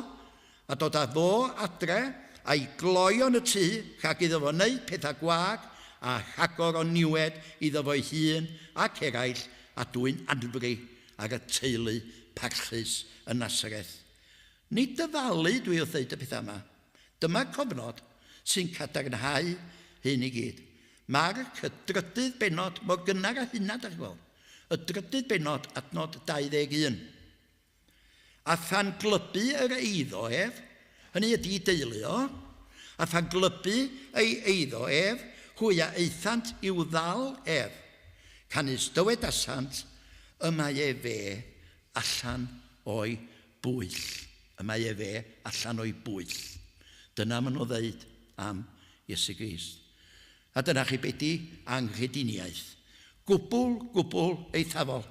a dod â fo adre, a'i gloi o'n y tŷ, rhag iddo fo wneud pethau gwag, a rhagor o niwed iddo fo'i hun ac eraill, a dwyn anfri ar y teulu parchus yn Nasareth. Nid dyfalu dwi wrth ddeud y pethau yma. Dyma cofnod sy'n cadarnhau hyn i gyd. Marc, y drydydd bennod, mor gynnar â hynna, da chi'n gweld. Y drydydd bennod, adnod 21. A phan glybu yr eiddo ef, hynny ydy i deulu o, a phan glybu ei eiddo ef, hwy a aethant i'w ddal ef, canys dywedasant, y mae efe allan o'i bwyll. Y mae efe allan o'i bwyll. Dyna maen nhw'n ddeud am Iesu Grist. A dyna chi be di anghrediniaeth. Gwbl, gwbl eithafol.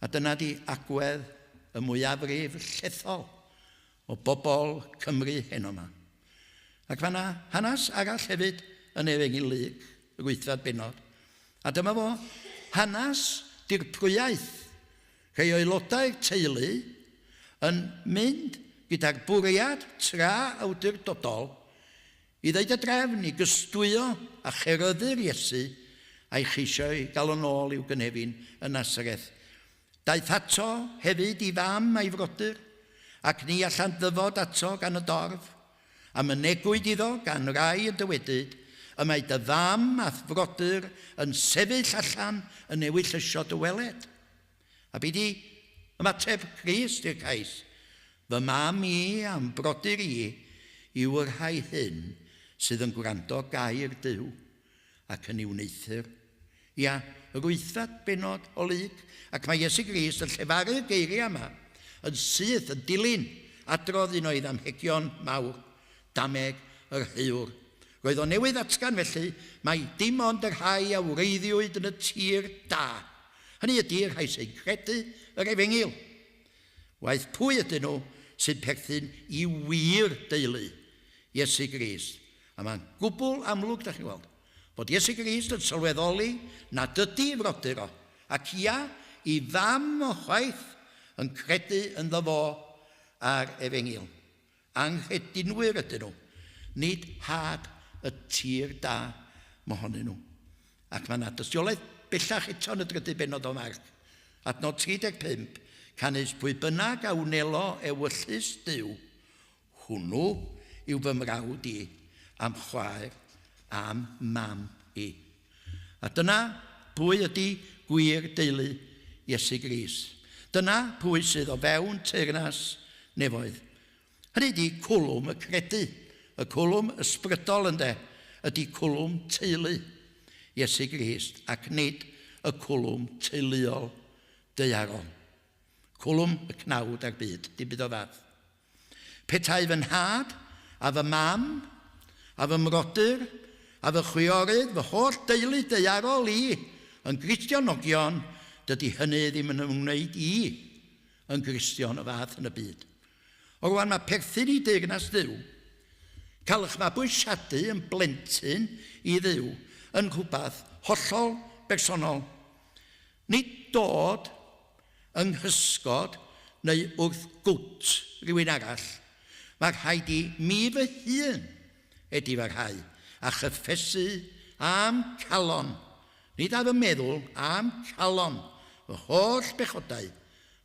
A dyna di agwedd y mwyafrif llethol o bobl Cymru heno yma. Ac mae yna hanes arall hefyd yn Efengyl Luc, yr wythfed bennod. A dyma fo, hanes dirprwyaeth, rhai o aelodau'r teulu yn mynd gyda'r bwriad tra awdurdodol i ddeud y drefn i gystwyo a cheryddu'r Iesu a'i cheisio ei gael yn ôl i'w gynefin yn Nasareth. Daeth ato hefyd i fam a'i frodyr, ac ni allant ddyfod ato gan y dorf. A mynegwyd iddo gan rai yn dywedyd, Y mae dy fam a'th frodyr yn sefyll allan yn ewyllysio dy weled. A be di ymateb Crist i'r cais? Fy mam i a'm brodyr i yw y rhai hyn sydd yn gwrando gair Duw ac yn ei wneuthur. Ia, yr wythfed bennod o Luc, ac mae Iesu Grist yn llefaru'r geiriau yma yn syth yn dilyn adrodd un o'i ddamhegion mawr, dameg yr heuwr. Roedd o newydd atgan felly mai dim ond y rhai a wreiddiwyd yn y tir da, hynny ydy y rhai sy'n credu yr efengyl, Waeth pwy ydyn nhw sy'n perthyn i wir deulu Iesu Grist. A mae'n gwbl amlwg, da chi'n gweld, bod Iesu Grist yn sylweddoli nad ydy ei frodyr o, ac ia, i fam o chwaith, yn credu ynddo fo a'r efengyl. Anghredinwyr ydyn nhw, nid had y tir da mohonyn nhw. Ac mae yna dystiolaeth bellach eto yn y drydydd bennod o Marc. Adnod 35, canys pwy bynnag a wnelo ewyllys Duw, hwnnw yw fy mrawd i, a'm chwaer, a'm mam i. A dyna pwy ydy gwir deulu Iesu Grist. Dyna pwy sydd o fewn teyrnas nefoedd. Hynny ydi cwlwm y credu, y cwlwm ysbrydol ynde, ydi cwlwm teulu Iesu Grist ac nid y cwlwm teuluol daearol. Cwlwm y cnawd a'r byd, dim byd o fath. Petai fy nhad a fy mam a fy mrodyr a fy chwiorydd, fy holl deulu daearol i, yn Gristionogion, dydy hynny ddim yn ymwneud i yn Gristion o fath yn y byd. O rwan mae perthyn i deyrnas Dduw, cael eich mabwysiadu yn blentyn i Dduw, yn rhywbeth hollol bersonol. Nid dod yng nghysgod neu wrth gwt rhywun arall. Mae rhaid i mi fy hun edifarhau a chyffesu â'm calon, nid â fy meddwl, â'm calon, fy holl bechodau,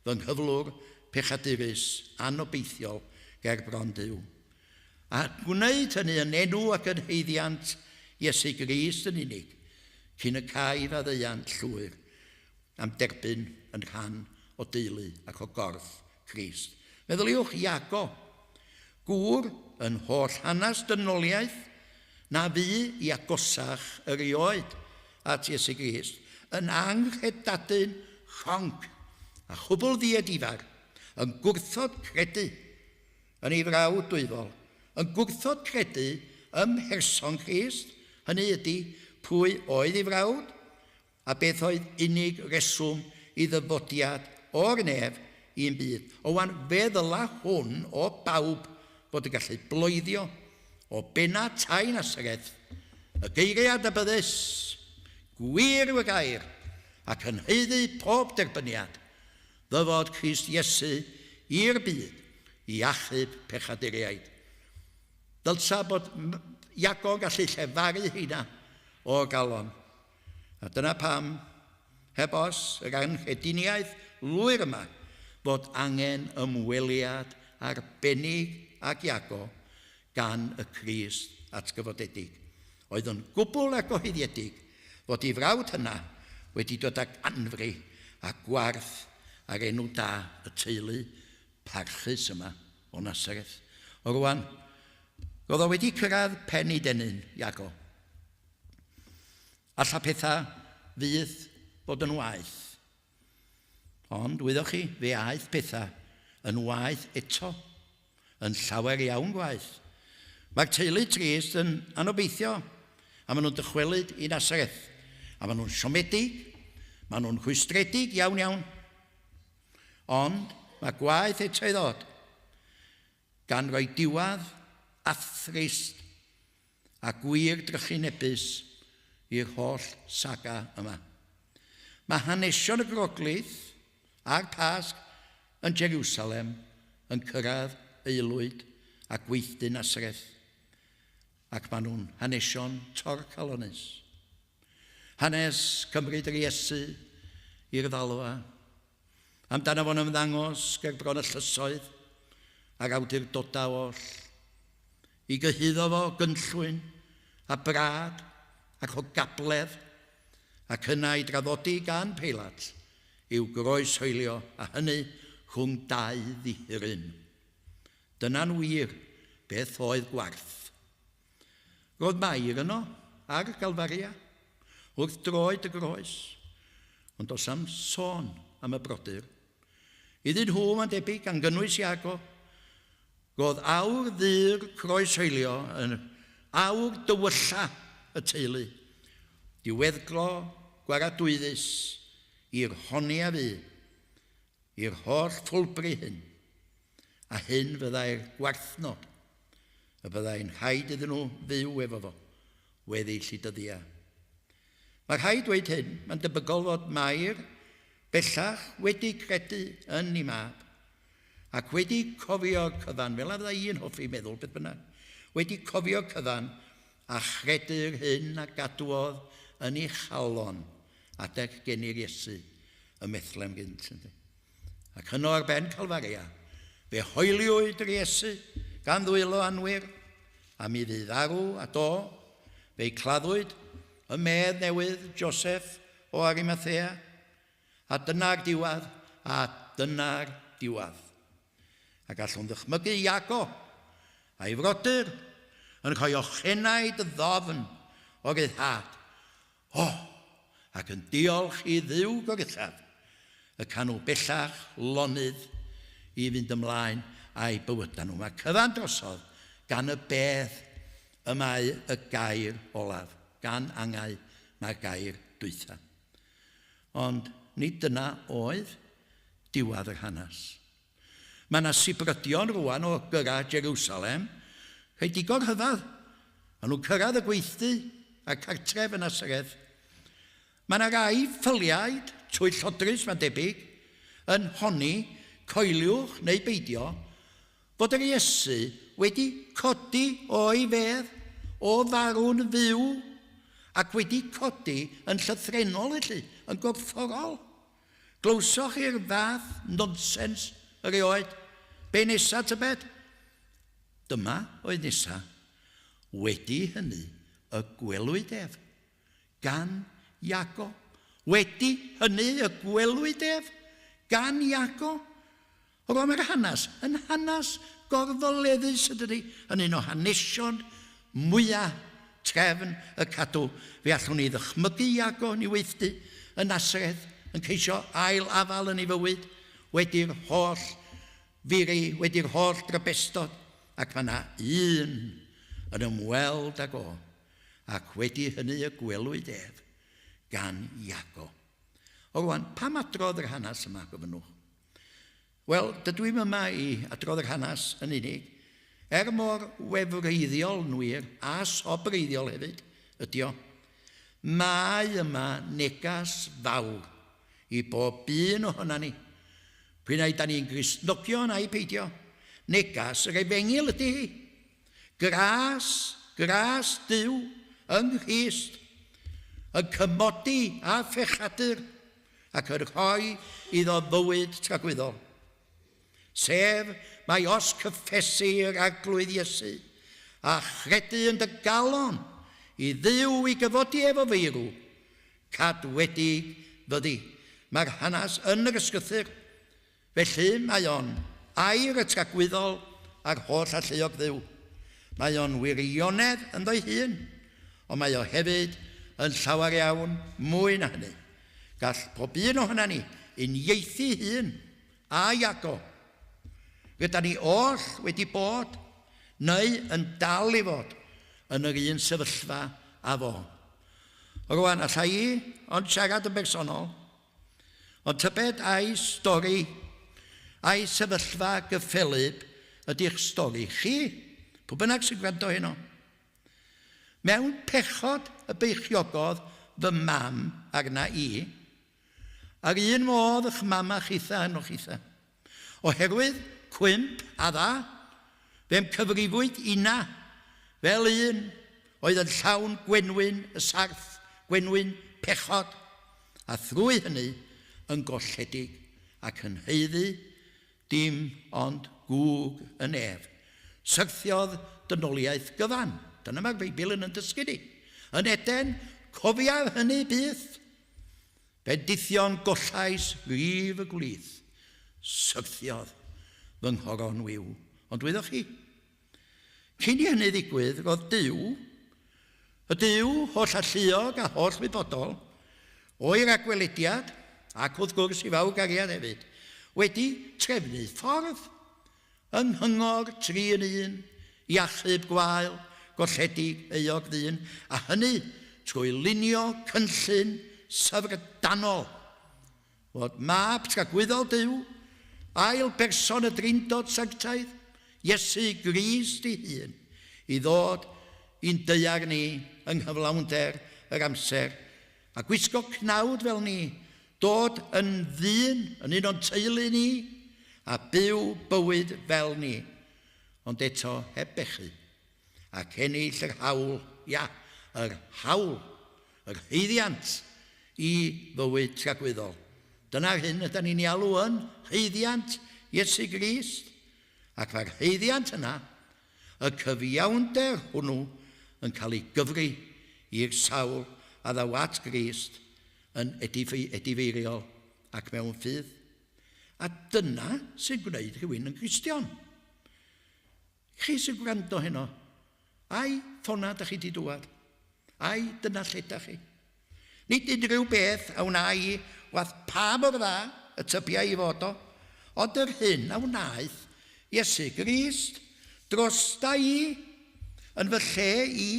fy nghyflwr pechadurus anobeithiol ger bron Duw. A gwneud hynny yn enw ac yn haeddiant Iesu Grist yn unig, cyn y cai faddeuant llwyr am derbyn yn rhan o deulu ac o gorff Crist. Meddyliwch Iago, gŵr yn holl hanes dynoliaeth na fu i agosach erioed at Iesu Grist, yn anghredadun rhonc a chwbl ddiedifar, yn gwrthod credu yn ei frawd dwyfol, yn gwrthod credu ym mherson Crist, hynny ydy, pwy oedd ei frawd, a beth oedd unig reswm i ddyfodiad o'r nef i'n byd. O wan, fe ddyla hwn o bawb fod yn gallu bloeddio o benna tai Nasareth, y geiriau adnabyddus, gwir yw y gair, ac yn haeddu pob derbyniad, ddyfod Crist Iesu i'r byd i achub pechaduriaid. Dylsa bod Iago yn gallu llefaru heina o'r galon. A dyna pam, heb os, yr anghrediniaeth lwyr yma, fod angen ymweliad arbennig ag Iago gan y Crist atgyfodedig, oedd yn gwbl argyhoeddiedig fod ei frawd hyna wedi dod ag anfri a gwarth ar enw da y teulu parchus yma o Nasareth. O rwan, roedd o wedi cyrraedd pen ei dennyn, Iago. Alla pethau fydd bod yn waeth. Ond, wyddoch chi, fe aeth pethau yn waeth eto, yn llawer iawn gwaeth. Mae'r teulu trist yn anobeithio, a maen nhw'n dychwelyd i Nasareth. A maen nhw'n siomedig, maen nhw'n rhwystredig iawn iawn. Ond mae gwaeth eto i ddod, gan roi diwedd athrist a gwir drychinebus i'r holl saga yma. Mae hanesion y Groglith a'r Pasg yn Jerusalem yn cyrraedd aelwyd a gweithdy Nasareth, ac maen nhw'n hanesion torcalonnus. Hanes cymryd yr Iesu i'r ddalfa, Amdano fo'n ymddangos ger bron y llysoedd a'r awdurdodau oll, i gyhuddo fo gynllwyn a brad ac o gabledd, ac yna i draddodi gan Peilat i'w groeshoelio, a hynny rhwng dau ddihiryn. Dyna'n wir beth oedd gwarth. Roedd Mair yno, ar Galfaria, wrth droed y groes, ond does am sôn am y brodyr. Iddyn nhw, mae'n debyg, gan gynnwys Iago, roedd awr ddur croeshoelio yn awr dywylla y teulu, diweddglo gwaradwyddus i'r honni a fu, i'r holl ffwlbri hyn, a hyn fyddai'r gwarthnod y byddai'n rhaid iddyn nhw fyw efo fo weddill i dyddiau. Mae rhaid dweud hyn, mae'n debygol fod Mair bellach wedi credu yn ei mab ac wedi cofio'r cyfan, fel a fyddai un hoffi meddwl beth bynnag, wedi cofio'r cyfan a chredu'r hyn a gadwodd yn ei chalon adeg geni'r Iesu ym Methlem gynt. Ac yno ar ben Calfaria, fe hoeliwyd yr Iesu gan ddwylo anwir, a mi fu farw a do, fe'i claddwyd ym medd newydd Joseph o Arimathea. A dyna'r diwedd, a dyna'r diwedd. A gallwn ddychmygu Iago a'i frodyr yn rhoi ochenaid ddofn o ryddhad. O! Ac yn diolch i Dduw goruchaf, y canw bellach lonydd i fynd ymlaen â'i bywydau nhw. Mae cyfan drosodd gan y bedd y mae y gair olaf, gan angau mae'r gair dwytha. Ond nid dyna oedd diwedd yr hanes. Mae yna sibrydion rwan o gyrraedd Jerusalem, rhai digon rhyfedd. Maen nhw'n cyrraedd y gweithdy a'r cartref yn Nasareth. Mae yna rai ffyliaid, twyllodrus mae'n debyg, yn honni, coeliwch neu beidio, fod yr Iesu wedi codi o'i fedd, o farw'n fyw, ac wedi codi yn llythrennol felly, yn gorfforol. Glywsoch chi'r fath nonsens erioed? Be nesa tybed? Dyma oedd nesa. Wedi hynny y gwelwyd ef gan Iago. Wedi hynny y gwelwyd ef gan Iago. Roedd mae'r hanes yn hanes gorfoleddus yn dydi, yn un o hanesion mwyaf trefn y cadw. Fe allwn ni ddychmygu Iago yn ei weithdy yn Nasareth yn ceisio ail afael yn ei fywyd wedi'r holl firi, wedi'r holl drybestod, ac mae yna un yn ymweld ag o, ac wedi hynny y gwelwyd ef gan Iago. O rwan, pam adrodd yr hanes yma, gofynnwch? Wel, dydw i'm yma i adrodd yr hanes yn unig, er mor wefreiddiol yn wir, a sobreiddiol hefyd, ydi o. Mae yma negas fawr i bob un ohonan ni, p'un ai da ni'n Gristnogion ai peidio. Negas yr Efengyl ydi hi. Gras, gras Duw yng Nghrist, yn cymodi â phechadur ac yn rhoi iddo fywyd tragwyddol. Sef, mai os cyffesu yr Arglwydd Iesu, a chredu yn dy galon i Dduw i gyfodi ef o feirw, cadwedig fyddi. Mae'r hanes yn yr Ysgrythur. Felly, mae o'n air y tragwyddol a'r holl alluog Dduw. Mae o'n wirionedd ynddo'i hun, ond mae o hefyd yn llawer iawn mwy na hynny. Gall pob un ohonan ni uniaethu hun â Iago. Rydan ni oll wedi bod, neu yn dal i fod, yn yr un sefyllfa â fo. Rwan, alla i ond siarad yn bersonol, Ond tybed ai stori, ai sefyllfa gyffelyb ydy'ch stori chi, pwy bynnag sy'n gwrando heno. Mewn pechod y beichiogodd fy mam arna i, a'r un modd ych mam a chitha yno chitha. Oherwydd cwymp Adda, fe'm cyfrifwyd inna fel un oedd yn llawn gwenwyn y sarff, gwenwyn pechod, a thrwy hynny yn golledig ac yn haeddu dim ond gŵg y nef. Syrthiodd dynoliaeth gyfan. Dyna mae'r Beibl yn yn dysgu ni. Yn Eden, cofiaf hynny byth. Bendithion gollais rif y gwlith, syrthiodd fy nghoron wiw. Ond wyddoch chi, cyn i hynny ddigwydd, roedd Duw, y Duw holl alluog a holl wybodol, o'i ragwelediad, ac wrth gwrs i fawr gariad hefyd, wedi trefnu ffordd yng nghyngor tri yn un i achub gwael, golledig, euog ddyn, a hynny trwy lunio cynllun syfrdanol fod Mab tragwyddol Duw, ail berson y Drindod Sanctaidd, Iesu Grist ei hun, i ddod i'n daear ni yng nghyflawnder yr amser, a gwisgo cnawd fel ni, Dod yn ddyn, yn un o'n teulu ni, a byw bywyd fel ni, ond eto heb bechu, ac ennill yr hawl, ia, yr hawl, yr haeddiant i fywyd tragwyddol. Dyna'r hyn ydan ni'n ei alw yn haeddiant Iesu Grist, ac mae'r haeddiant yna, y cyfiawnder hwnnw, yn cael ei gyfri i'r sawl a ddaw at Grist yn edifeiriol. ac mewn ffydd. A dyna sy'n gwneud rhywun yn Gristion. Chi sy'n gwrando heno, ai ffona da chi di dŵad? Ai dyna lle da chi? Nid unrhyw beth a wna i, wath pa mor dda y tybia i fod o, ond yr hyn a wnaeth Iesu Grist drosta i, yn fy lle i,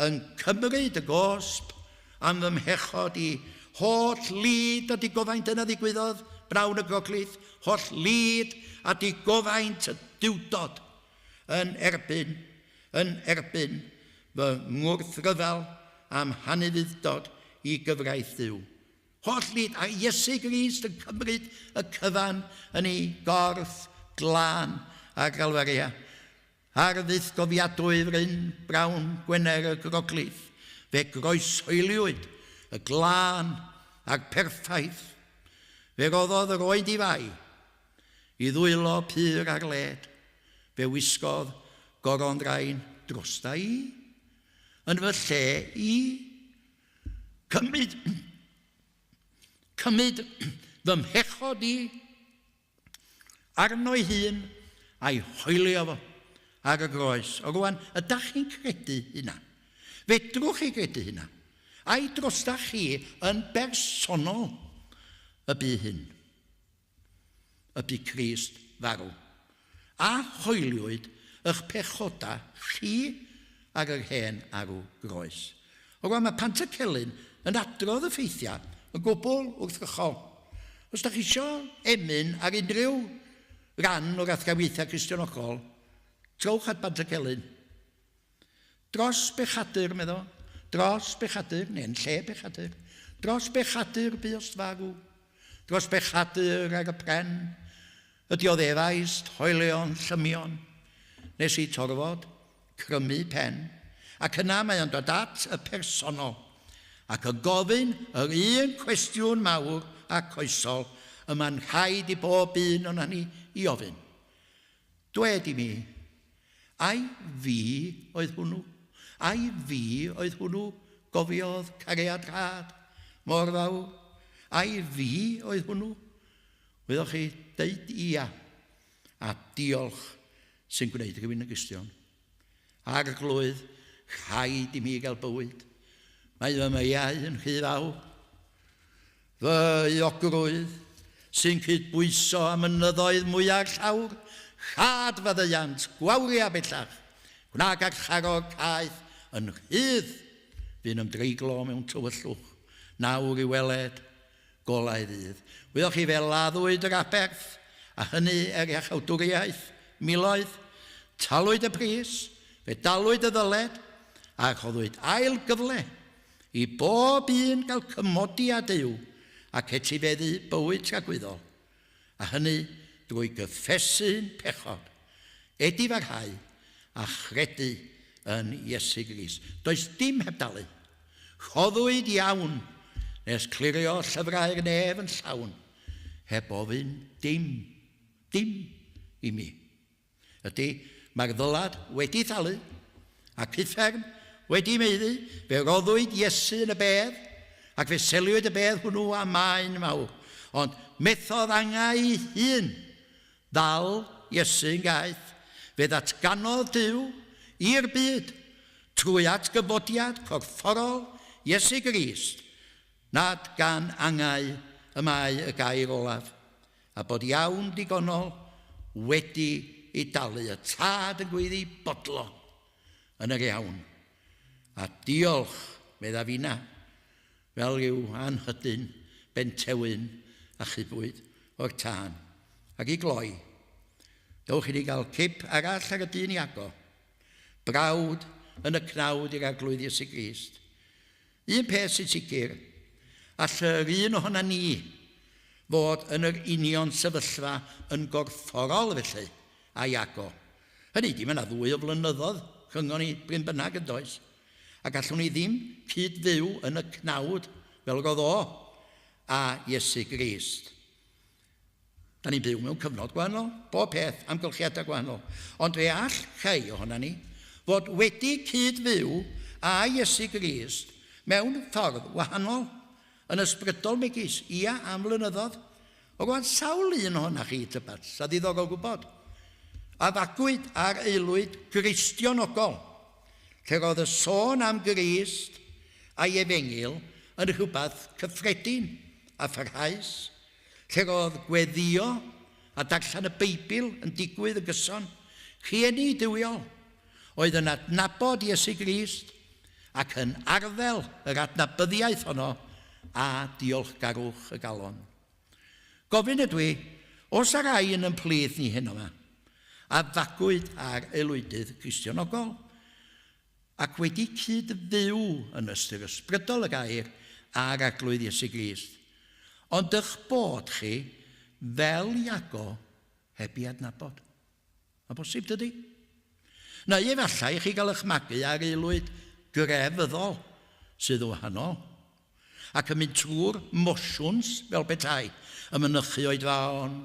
yn cymryd y gosb am fy mhechod i, holl lid a digofaint yna ddigwyddodd brawn y Groglith, holl lid a digofaint y duwdod yn erbyn, yn erbyn fy ngwrthryfel a'm hanufudd-dod i gyfraith Dduw. Holl lid a Iesu Grist yn cymryd y cyfan yn ei gorff glân ar Galfaria. Ar fythgofiadwy fryn brown Gwener y Groglith, fe groeshoeliwyd y glân a'r perffaith. Fe roddodd yr oed i fai, i ddwylo pur ar led. Fe wisgodd goron ddrain drosta i, yn fy lle i. Cymryd, cymryd fy mhechod i, arno'i hun a'i hoelio fo ar y groes. O rwan, ydach chi'n credu hynna? Fedrwch chi gredu hynna? Ai drostach chi yn bersonol y bu hyn? Y bu Crist farw. A hoeliwyd eich pechoda chi ar yr hen arw groes. O rwan, mae Pantycelyn yn adrodd y ffeithiau yn gwbl wrthrychol. Os da chi isio emyn ar unrhyw ran o'r athrawiaethau Cristionogol, trowch at Pantycelyn. Dros bechadur, meddo, dros bechadur, neu'n lle bechadur, dros bechadur buost farw, dros bechadur ar y pren, y dioddefaist hoelion llymion, nes i torfod crymu pen, ac yna mae o'n dod at y personol, ac yn gofyn yr un cwestiwn mawr ac oesol y mae'n rhaid i bob un o'na ni i ofyn. Dwed i mi, ai fi oedd hwnnw? Ai fi oedd hwnnw gofiodd cariad rhad mor fawr? Ai fi oedd hwnnw? Wyddoch chi, deud ia a diolch sy'n gwneud rhywun yn Gristion. Arglwydd, rhaid i mi gael bywyd. Mae fy meiau yn rhy fawr. Fy euogrwydd sy'n cydbwyso â mynyddoedd mwya'r llawr, rhad faddeuant, gwawria bellach, gwna garcharor caeth yn rhydd, fu'n ymdreiglo mewn tywyllwch, nawr i weled golau ddydd. Wyddoch chi, fe laddwyd yr aberth, a hynny er iachawdwriaeth miloedd. Talwyd y pris, fe dalwyd y ddyled, a rhoddwyd ail gyfle i bob un gael cymodi â Duw ac etifeddu bywyd tragwyddol, a hynny drwy gyffesu'n pechod, edifarhau a chredu yn Iesu Grist. Does dim heb dalu. Rhoddwyd iawn nes clirio llyfrau'r nef yn llawn, heb ofyn dim, dim i mi. Ydy, mae'r ddylad wedi thalu, ac uffern wedi maeddu, fe roddwyd Iesu yn y bedd, ac fe seliwyd y bedd hwnnw â maen mawr. Ond methodd angau ei hun ddal Iesu'n gaeth. Fe ddatganodd Duw i'r byd trwy atgyfodiad corfforol Iesu Grist nad gan angau y mae y gair olaf, a bod iawn digonol wedi ei dalu, y tad yn gweiddi bodlon yn yr iawn. A diolch, medda finna, fel rhyw anhydyn bentewyn a chubwyd o'r tân. Ac i gloi, dowch i ni gael cip arall ar y dyn Iago, brawd yn y cnawd i'r Arglwydd Iesu Grist. Un peth sy'n sicr, all yr un ohona ni fod yn yr union sefyllfa yn gorfforol felly a Iago. Hynny ydi, mae yna ddwy o flynyddoedd rhyngon ni bryn bynnag yn does? A gallwn ni ddim cyd-fyw yn y cnawd fel roedd o a Iesu Grist. Da ni'n byw mewn cyfnod gwahanol, bob peth, amgylchiadau gwahanol. Ond fe all rhai ohona ni fod wedi cyd-fyw â Iesu Grist mewn ffordd wahanol. Yn ysbrydol megis, ia, am flynyddoedd. O rwan sawl un ohona chi, tybed, sa ddiddorol gwybod, a fagwyd ar aelwyd Gristionogol, lle roedd y sôn am Grist a'i efengyl yn rhywbeth cyffredin a pharhaus, lle roedd gweddïo a darllen y Beibl yn digwydd yn gyson, rhieni duwiol, oedd yn adnabod Iesu Grist ac yn arddel yr adnabyddiaeth honno a diolchgarwch y galon. Gofyn ydw i, oes 'na rai yn yn plith ni heno 'ma, a fagwyd ar aelwydydd Cristionogol, ac wedi cyd-fyw yn ystyr ysbrydol y gair â'r Arglwydd Iesu Grist, ond ych bod chi, fel Iago, heb ei adnabod? Mae'n bosib, dydy? Neu efallai i chi gael eich magu ar aelwyd grefyddol sydd yn wahanol, ac yn mynd trwy'r mosiwns fel petai, yn mynychu oedfaon,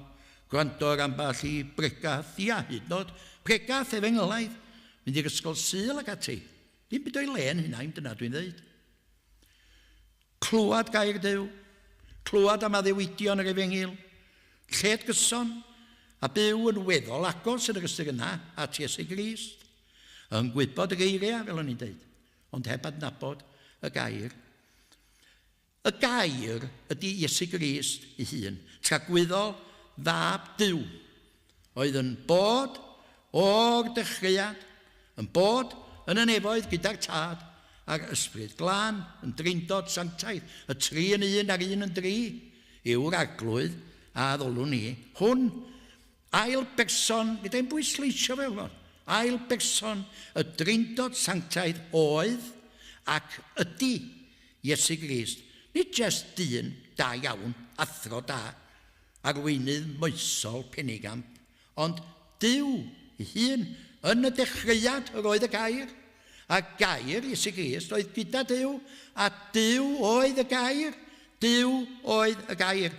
gwrando ar ambell i bregath, ia, hyd yn oed pregath efengylaidd, mynd i'r ysgol Sul ac ati. Dim byd o'i le yn hynna, dyna dwi'n dweud. Clywed gair Duw, clywed am addewidion yr Efengyl, lled gyson, a byw yn weddol agos yn yr ystyr yna at Iesu Grist, yn gwybod y geiriau, fel o'n i'n dweud, ond heb adnabod y gair. Y gair ydy Iesu Grist ei hun, tragwyddol fab Duw, oedd yn bod o'r dechreuad, yn bod yn y nefoedd gyda'r Tad a'r Ysbryd Glân, yn Drindod Sanctaidd, y tri yn un a'r un yn dri, yw'r Arglwydd a addolwn ni. Hwn, ail berson, fedra i'm bwysleisio fe ormod, ail berson y Drindod Sanctaidd oedd ac ydy Iesu Grist, nid jest dyn da iawn, athro da, arweinydd moesol penigamp, ond Duw ei hun. Yn y dechreuad yr oedd y Gair, a Gair, Iesu Grist, oedd gyda Duw, a Duw oedd y Gair. Duw oedd y Gair.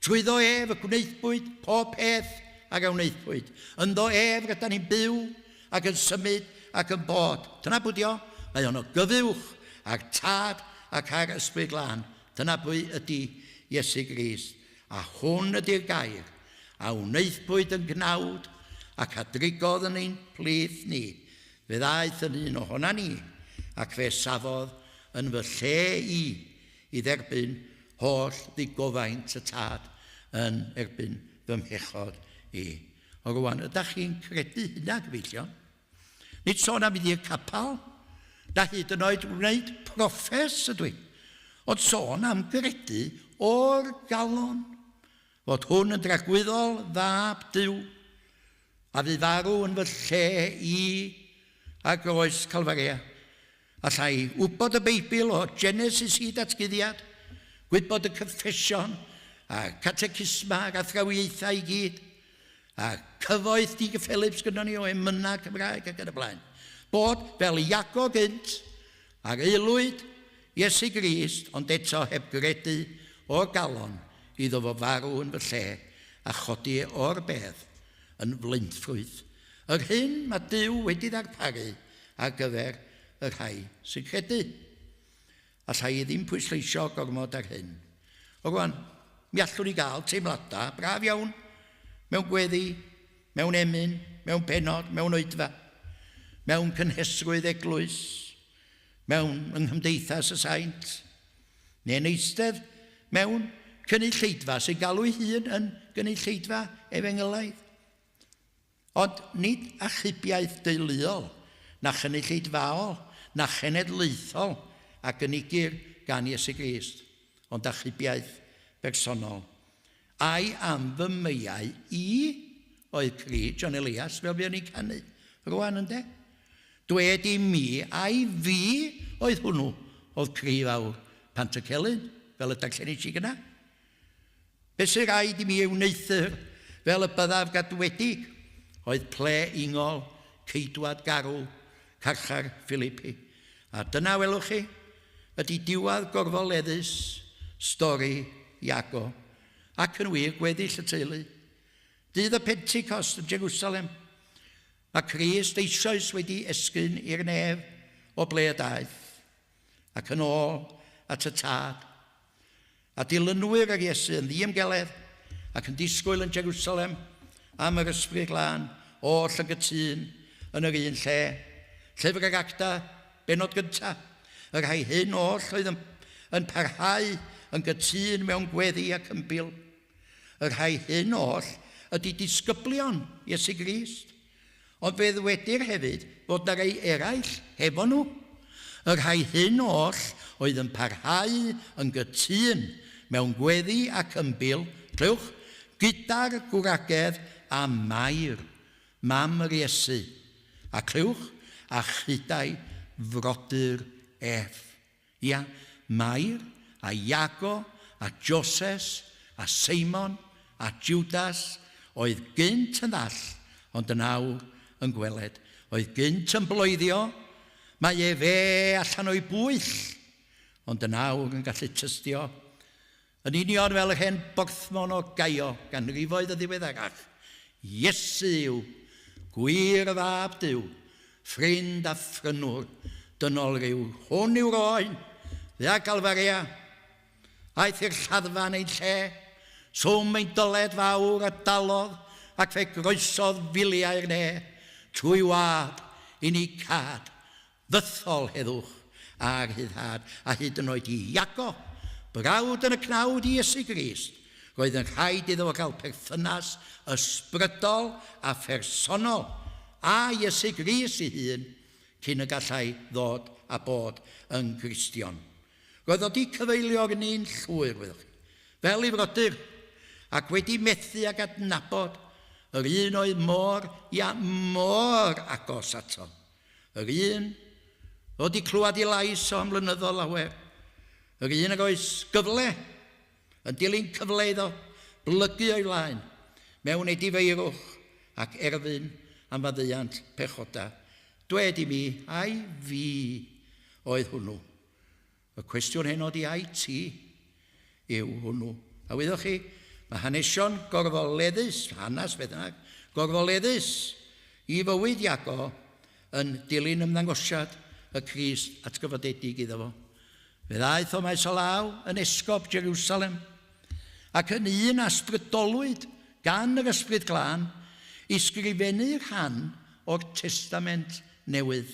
Trwyddo ef y gwnaethpwyd pob peth ag a wnaethpwyd. Ynddo ef rydan ni'n byw ac yn symud ac yn bod. Dyna pwy 'di o. Mae o'n o gyfuwch â'r Tad ac â'r Ysbryd Glân. Dyna pwy ydy Iesu Grist. A hwn ydy'r gair a wnaethpwyd yn gnawd ac a drigodd yn ein plith ni. Fe ddaeth yn un ohona ni, ac fe safodd yn fy lle i i dderbyn holl ddigofaint y Tad yn erbyn fy mhechod i. O rwan, ydach chi'n credu hynna, gyfeillion? Nid sôn am fynd i'r capel, na hyd yn oed wneud proffes ydw i, ond sôn am gredu o'r galon fod hwn yn dragwyddol fab Duw, a fu farw yn fy lle i ar groes Calfaria. Allai wybod y Beibl o Genesis hyd at Guddiad, gwybod y cyffesion a'r catecisma a'r athrawiaethau i gyd, a'r cyfoeth digyffelyb sgynnon ni o emynau Cymraeg ac yn y blaen. Bod fel Iago gynt, a'r aelwyd Iesu Grist, ond eto heb gredu o'r galon iddo fo farw yn fy lle a chodi o'r bedd yn flaenffrwyth. Yr hyn mae Duw wedi ddarparu ar gyfer y rhai sy'n credu. Alla i ddim pwysleisio gormod ar hyn. O rwan, mi allwn ni gael teimladau braf iawn mewn gweddi, mewn emyn, mewn pennod, mewn oedfa, mewn cynhesrwydd eglwys, mewn yng nghymdeithas y saint, neu'n eistedd mewn cynulleidfa sy'n galw'i hun yn gynulleidfa efengylaidd. Ond nid achubiaeth deuluol, na chynulleidfaol, na chenedlaethol a gynigir gan Iesu Grist, ond achubiaeth bersonol. Ai am fy meiau i oedd cri John Elias, fel fuon ni'n canu rwan, ynde? Dwed i mi, ai fi oedd hwnnw oedd cri fawr Pantycelyn, fel y darllenis i gyna? Be sy raid i mi ei wneuthur fel y byddaf gadwedig oedd ple ingol ceidwad garw carchar Philippi. A dyna, welwch chi, ydy diwedd gorfoleddus stori Iago, ac yn wir gweddill y teulu. Dydd y Pentecost yn Jerusalem, mae Crist eisoes wedi esgyn i'r nef o ble y daeth, ac yn ôl at y Tad. A dilynwyr yr Iesu yn ddiymgeledd ac yn disgwyl yn Jerusalem am yr Ysbryd Glân, oll yn gytûn yn yr un lle. Llyfr yr Acta, bennod gyntaf. Y rhai hyn oll oedd yn parhau yn gytûn mewn gweddi ac ymbil. Y rhai hyn oll ydy disgyblion Iesu Grist. Ond fe ddywedir hefyd fod 'na rei eraill hefo nhw. Y rhai hyn oll oedd yn parhau yn gytûn mewn gweddi ac ymbil, clywch, gyda'r gwragedd a Mair, mam yr Iesu, a clywch, a chyda'i frodyr ef. Ia, Mair, a Iago, a Joses, a Seimon, a Jwdas, oedd gynt yn ddall, ond yn awr yn gweled, oedd gynt yn bloeddio, mae efe allan o'i bwyll, ond yn awr yn gallu tystio, yn union fel yr hen borthmon o Gaio ganrifoedd yn ddiweddarach, Iesu yw gwir Fab Duw, ffrind a phrynwr dynol ryw. Hwn yw'r oen, dde a Galfaria. Aeth i'r lladdfa yn ein lle, swm ein dyled fawr a dalodd ac fe groesodd filiau'r ne trwy wlad i ni cad fythol heddwch a rhyddhad, a hyd yn oed i Iago, brawd yn y cnawd i Iesu Grist, roedd yn rhaid iddo fo gael perthynas ysbrydol a phersonol â Iesu Grist ei hun cyn y gallai ddod a bod yn Gristion. Roedd o 'di cyfeiliorni'n llwyr, wyddoch chi, fel ei frodyr, ac wedi methu ag adnabod yr un oedd mor, ia, mor agos ato. Yr un oedd 'di clywed ei lais o am flynyddoedd lawer. Yr un ag oes gyfle, yn dilyn cyfle iddo blygu o'i flaen mewn edifeirwch ac erfyn am faddeuant pechoda. Dwed i mi, ai fi oedd hwnnw? Y cwestiwn heno 'di ai ti yw hwnnw? A wyddoch chi, mae hanesion gorfoleddus, hanes beth bynnag, gorfoleddus i fywyd Iago yn dilyn ymddangosiad y Crist atgyfodedig iddo fo. Fe ddaeth o maes o law yn esgob Jerusalem, ac yn un a ysbrydolwyd gan yr Ysbryd Glân i sgrifennu rhan o'r Testament Newydd.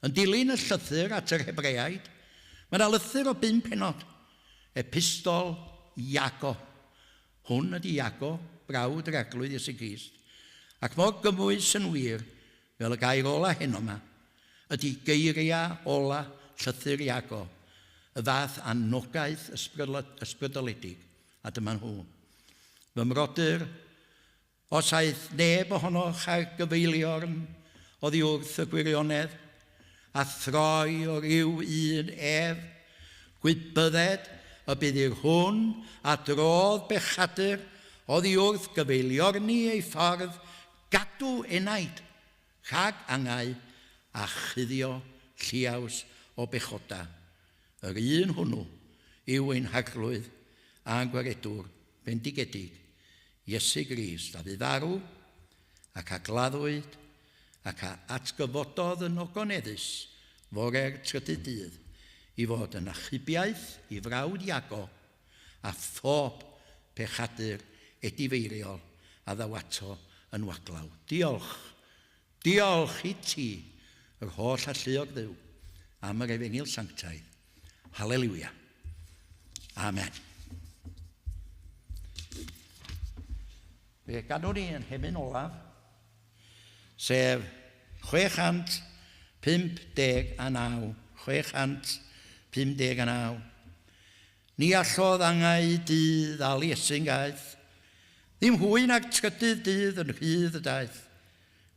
Yn dilyn y llythyr at yr Hebreaid, mae yna lythyr o bum pennod, Epistol Iago. Hwn ydy Iago, brawd yr Arglwydd Iesu Grist, ac mor gymwys yn wir fel y gair ola heno 'ma, ydy geiriau ola llythyr Iago, y fath anogaeth ysbrydoledig, a dyma nhw. Fy mrodyr, Os aeth neb ohonoch ar gyfeiliorn oddi wrth y gwirionedd, a throi o ryw un ef, gwybydded y bydd i'r hwn a drodd bechadur oddi wrth gyfeiliorni ei ffordd gadw enaid rhag angau a chuddio lliaws o bechoda. Yr un hwnnw yw ein Harglwydd a'n Gwaredwr bendigedig, Iesu Grist, a fu farw, ac a gladdwyd, ac a atgyfododd yn ogoneddus fore'r trydydd dydd, i fod yn achubiaeth i frawd Iago a phob pechadur edifeiriol a ddaw ato yn waglaw. Diolch, diolch i ti, yr holl alluog Dduw, am yr Efengyl Sanctaidd. Haleliwia. Amen. Fe ganwn ni yn hemyn olaf, sef 659, 659. Ni allodd angau dydd ddal Iesu'n gaeth, ddim hwy nag trydydd dydd yn rhydd y daeth.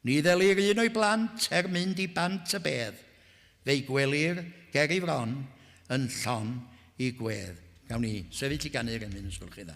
Ni ddelir un o'i blant er mynd i bant y bedd, fe'i gwelir ger ei fron yn llon i gwedd. Gawn ni sefyll i ganu'r emyn os gwelwch chi dda.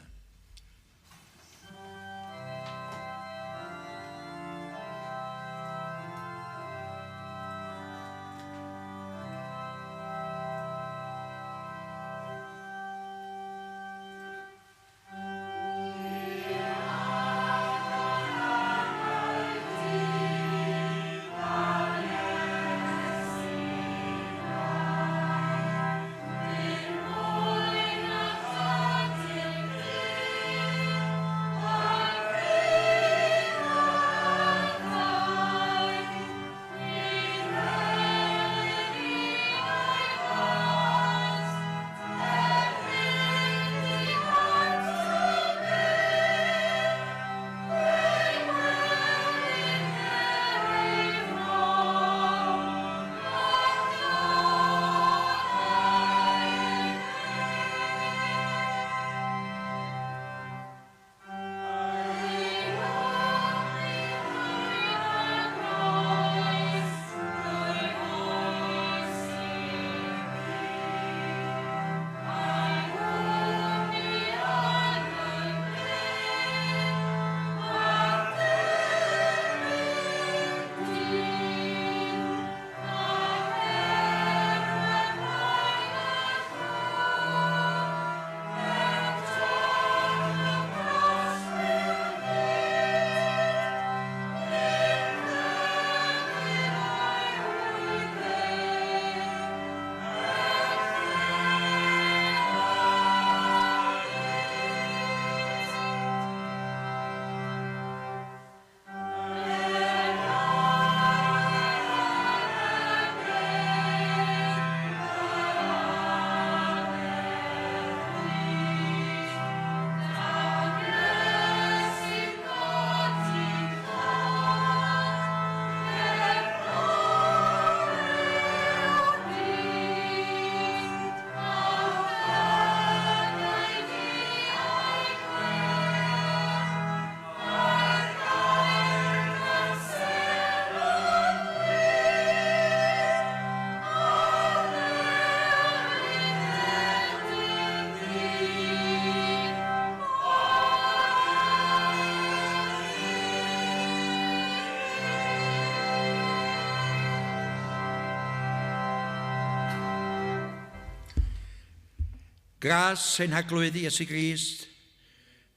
Gras ein Harglwydd Iesu Grist,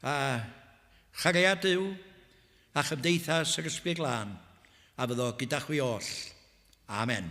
a chariad Duw, a chymdeithas yr Ysbryd Glân, a fyddo gyda chwi oll. Amen.